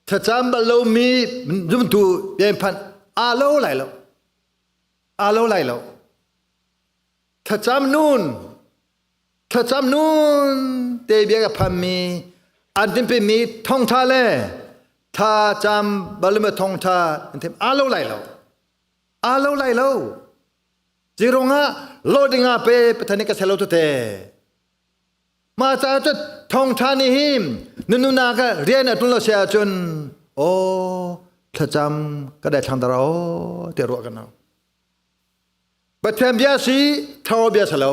E: thlacam bal lomi zumtu biakinn phan aa lo lai lo aa lo lai lo thlacam nun thlacam nun te bia ka phanmi an tinpimi thongtha le thlacam balme thongtha an thim aa lo lai lo aa lo lai lo Zirungah loading ah pe Pathian nih ka selo tu te ma ca cu thongtha nih hi nununa ka rian a tul lo sia cun o thlacam ka dai thlang dara o te ruah kan nau Pathian bia si tharo bia si lo.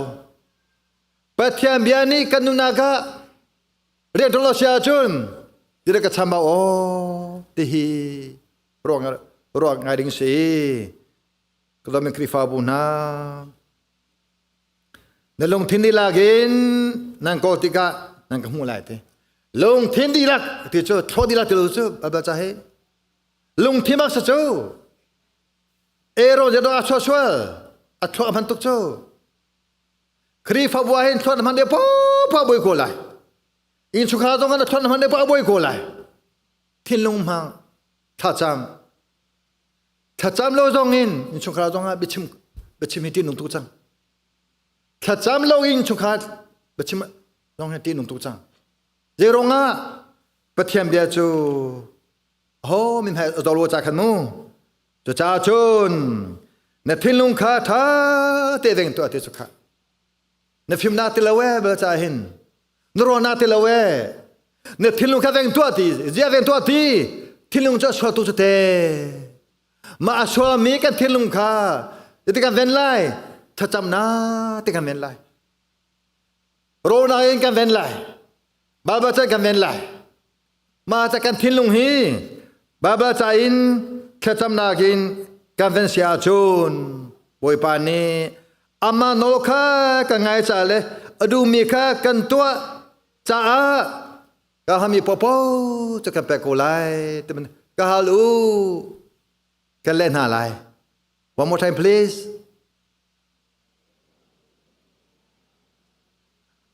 E: Pathian bia nih kan nunnak ah rian ṭuan lo si ahcun ti ka cham aw ti hi ruang ruak ngai ding si. Ka dawmi Khrihfabu hna na lungthin dihlak in nan kawl tikah nan ka hmuh lai ti. Lungthin dihlak ti cu thlaw dihlak ti lo cu Baibal ca hi lungthin bak sa cu Aaron zedong a chuah a thluak a hman tuk cu. Khrihfabu ah hin thluak na hman deuh poah boi ko lai. Innchungkhar zong ah na thluak na hman deuh poah boi ko lai. Thinlung hmang thlacam. Thlacam lo zong in innchungkhar zong ah biachim biachim hi ṭihnung tuk cang. Thlacam lo in innchungkhar biachim zong hi ṭihnung tuk cang. Zei ruangah Pathian bia cu ho min hai zolo cha khan mu cucaah cun na thinlung kha ṭha te veng tuah ti cu kha na fimnak ti lo e bel cha hin na ruahnak ti lo e na thinlung kha veng tuah ti zia veng tuah ti thinlung cu a sual tu cu te mah a sualmi kan thinlung kha ti kan ven lai thlacamnak ti kan ven lai rawlnak in kan ven lai Baibal ca kan ven lai mah ca kan thinlung hi Baibal ca in thlacamnak in kan ven si ahcun Bawipa nih amah nawl kha kan ngai ca le a duhmi kha kan tuah caah ka hami popo cu kan pek ko lai ti ka hal u kan leh hna lai one more time please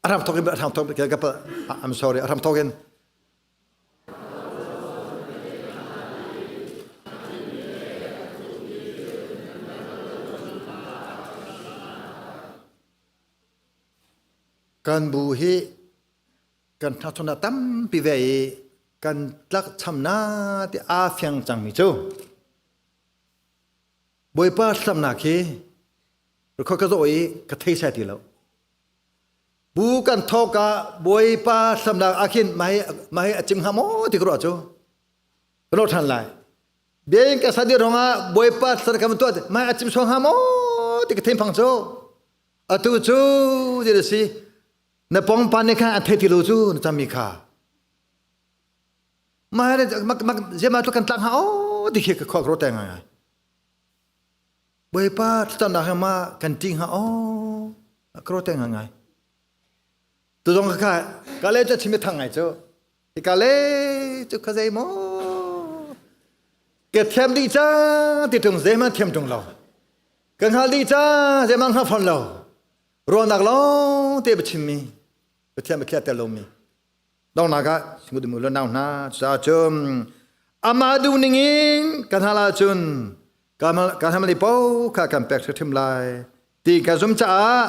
E: A ram thawk in a ram thawk I'm sorry a ram thawk in kan bu hi kan thachona tampi ve i kan tlak chamna ti a fiang cangmi cu Bawipa hlamnak hi khoi ka zawh i ka thei sai ti lo Bu kan thawk ah Bawipa hlamnak ah khin mah hi mah hi a cim hnga maw ti ka ruah cu. Ka ruah ṭhan lai. Bia in ka sadi ruangah Bawipa thlar kan tuah mah hi a cim sual hnga maw ti ka thinphang cu. Atu cu ti a si. Na pongpan nih khan an thei ti lo cu na cammi kha. Mah hi ziama tu kan tlak hnga aw ti khi ka khua ka ruat ngai ngai. Bawipa thlacamnak he ma kan ṭih hnga aw ka ruat ngai ngai. Tu zong kha ka le cu chim i thang ngai cu. Hika le cu kha zei maw ka thiam dih cang ti ṭung zeihmanh thiam ṭung lo. Ka hngal dih cang zeihmanh hngal fawn lo. Ruahnak lawng te biachimmi Pathian biakhiah tel lomi donghnak ah singudim u le nau hna cucaah cun amah duh ning in kan hal ahcun kan hamli paoh kha kan pek hrimhrim lai ti ka zum caah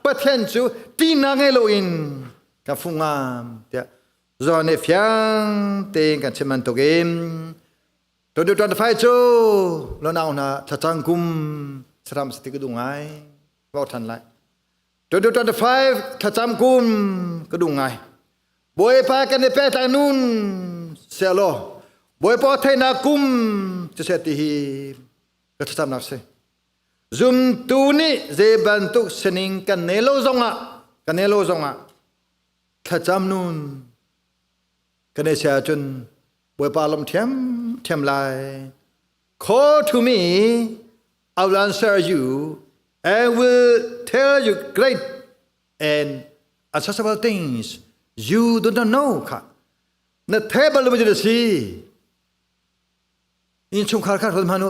E: Pathian cu tihnak ngei loin ka fungam tiah. Zon nih fiang tein kan chim bantukin 2025 cu lonau hna thlacang kum saram si ti ka duh ngai vau than lai 2025 thlacam kum ka duh ngai Bawipa kan i pehtlai nun sehlaw Bawipa theihnak kum cu seh ti hi ka thlacamnak si zumtu nih zei bantuk sining kan nei lo zongah kan nei lo zongah thlacam nun kan i sia ahcun Bawipa lawm ṭhiam ṭhiam lai. Call to me, I will answer you and will tell you great and accessible things you do not know kha. Na thei bal lo mi cu si. Innchungkhar kha hruan hmanh u.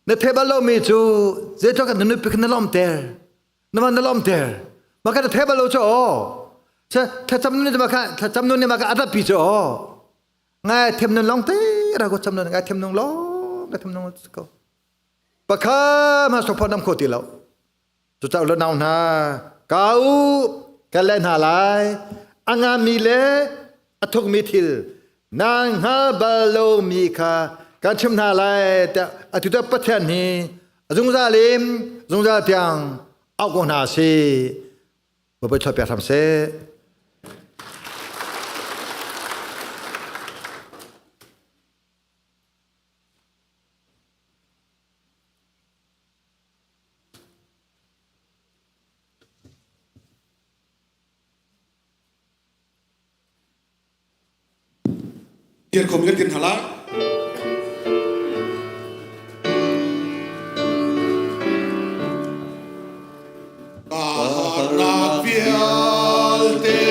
E: Na thei bal lomi cu zeitluk na nupi kha na lawmter. Na man na lawmter. Mah kha na thei bal lo cu aw. Thlacam nun nih kha thlacam nun nih mah kha a ratpi cu aw. Ngai them nun long te ra ko cham nun ngai them nung long ngai them nung ko. Pakha ma sopha nam kho ti lo. Cucaah le nau hna ka u ka le hna lai a ngami le a thukmi thil nan hngal bal lomi kha kan chim hna lai tiah atu cu Pathian hi a zungzal in zungzal tiang auh ko hna sih. Bawipa thluak piak hram seh.
I: Dirkhom kan tin hala. Harnak vialte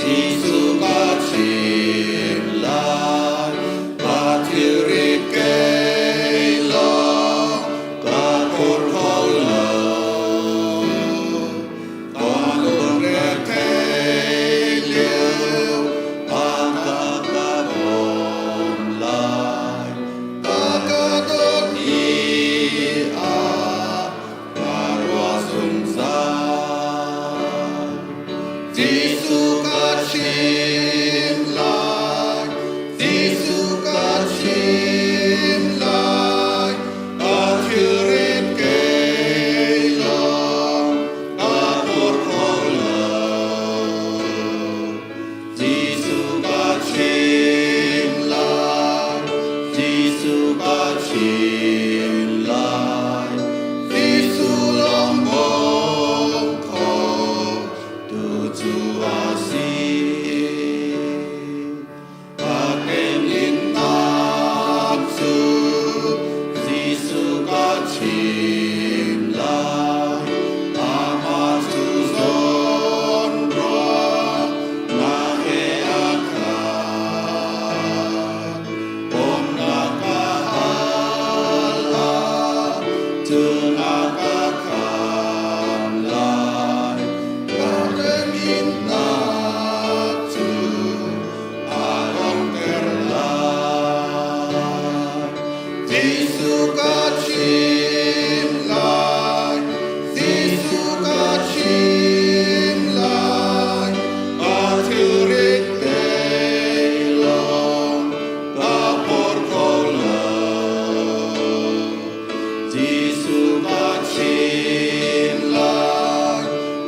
I: Jesuh ka chim lai, ka thilrit kei lawng ka phur kho lo. Ka lungre thei lio, ka ka ka bawm lai, ka ka dawt ni ah ka ruah zungzal. Jesuh ka chim lai, Jesuh ka chim lai, ka thilrit kei lawng ka phur kho lo. Jesuh ka chim lai, Jesuh ka chim lai, Jesuh lawng bawm kho tu cu a si. Ka kenginnak cu Jesuh ka chim lai, amah cu zawn ruahnak he a khat. Bawmnak ka hal ah cun a ka khamh lai. Ka kenginnak cu a rawhter lai. Jesuh ka chim lai, Jesuh ka chim lai, ka thilrit kei lawng ka por kho lo. Jesuh ka chim lai,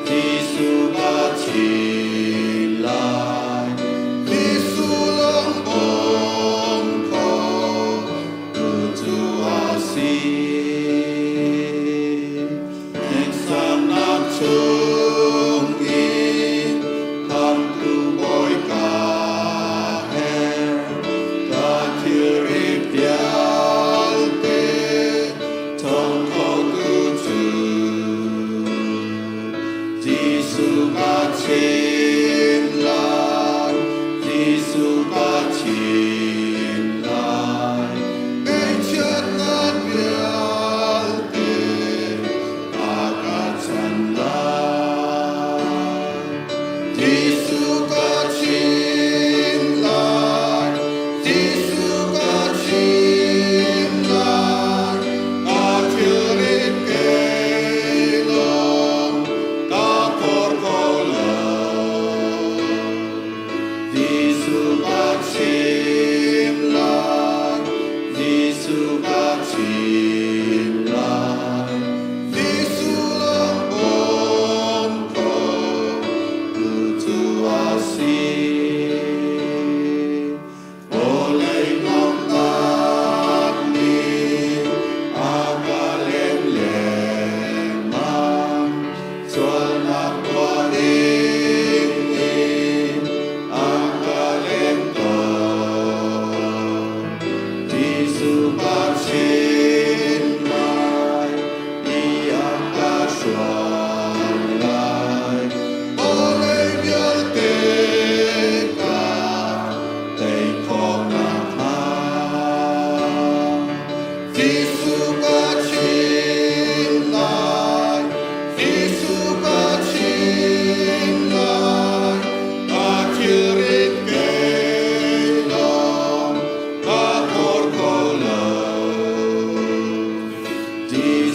I: Jesuh ka chim lai, Jesuh lawng bawm kho tu cu a si. Hneksaknak chung in khamtu Bawi ka herh, ka thilri vialte thawng khotu cu Jesuh ka chim lai, Jesuh ka chim lai. Ngaihchiatnak vialte a ka chan lai. Jesuh ka chim lai, Jesuh ka chim lai, ka thilrit kei lawng ka phor kho lo.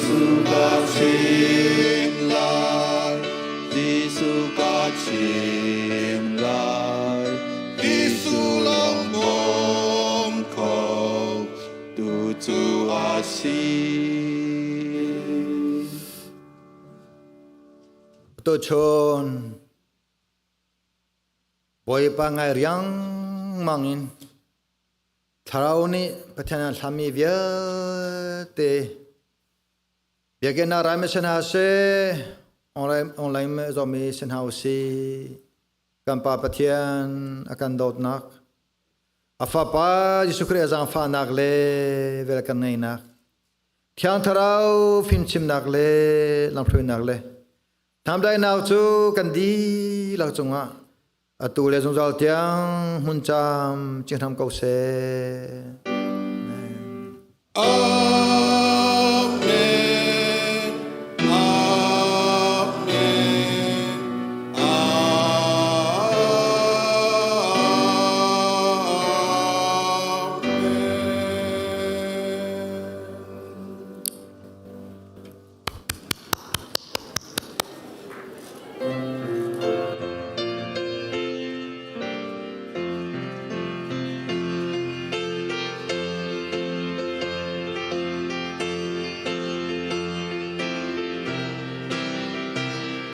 I: Jesuh ka chim lai, Jesuh ka chim lai. Jesuh lawng bawm kho tu cu a si.
E: Tuchun Bawipa ngai riangmang in Thlarau nih Pathian a hlami vialte biakinn ah raimi si hna seh, online online zawmi si hna usih. Kan Pa Pathian a kan dawtnak, a Fapa Jesuh Khrih a zaangfahnak le vel kan ngeihnak, Thiang Thlarau fimchimnak le lamhruainak le Hnamdainak cu kan dihlak cungah atu le zungzal tiang hmun cam cing hram ko seh.
I: Amen.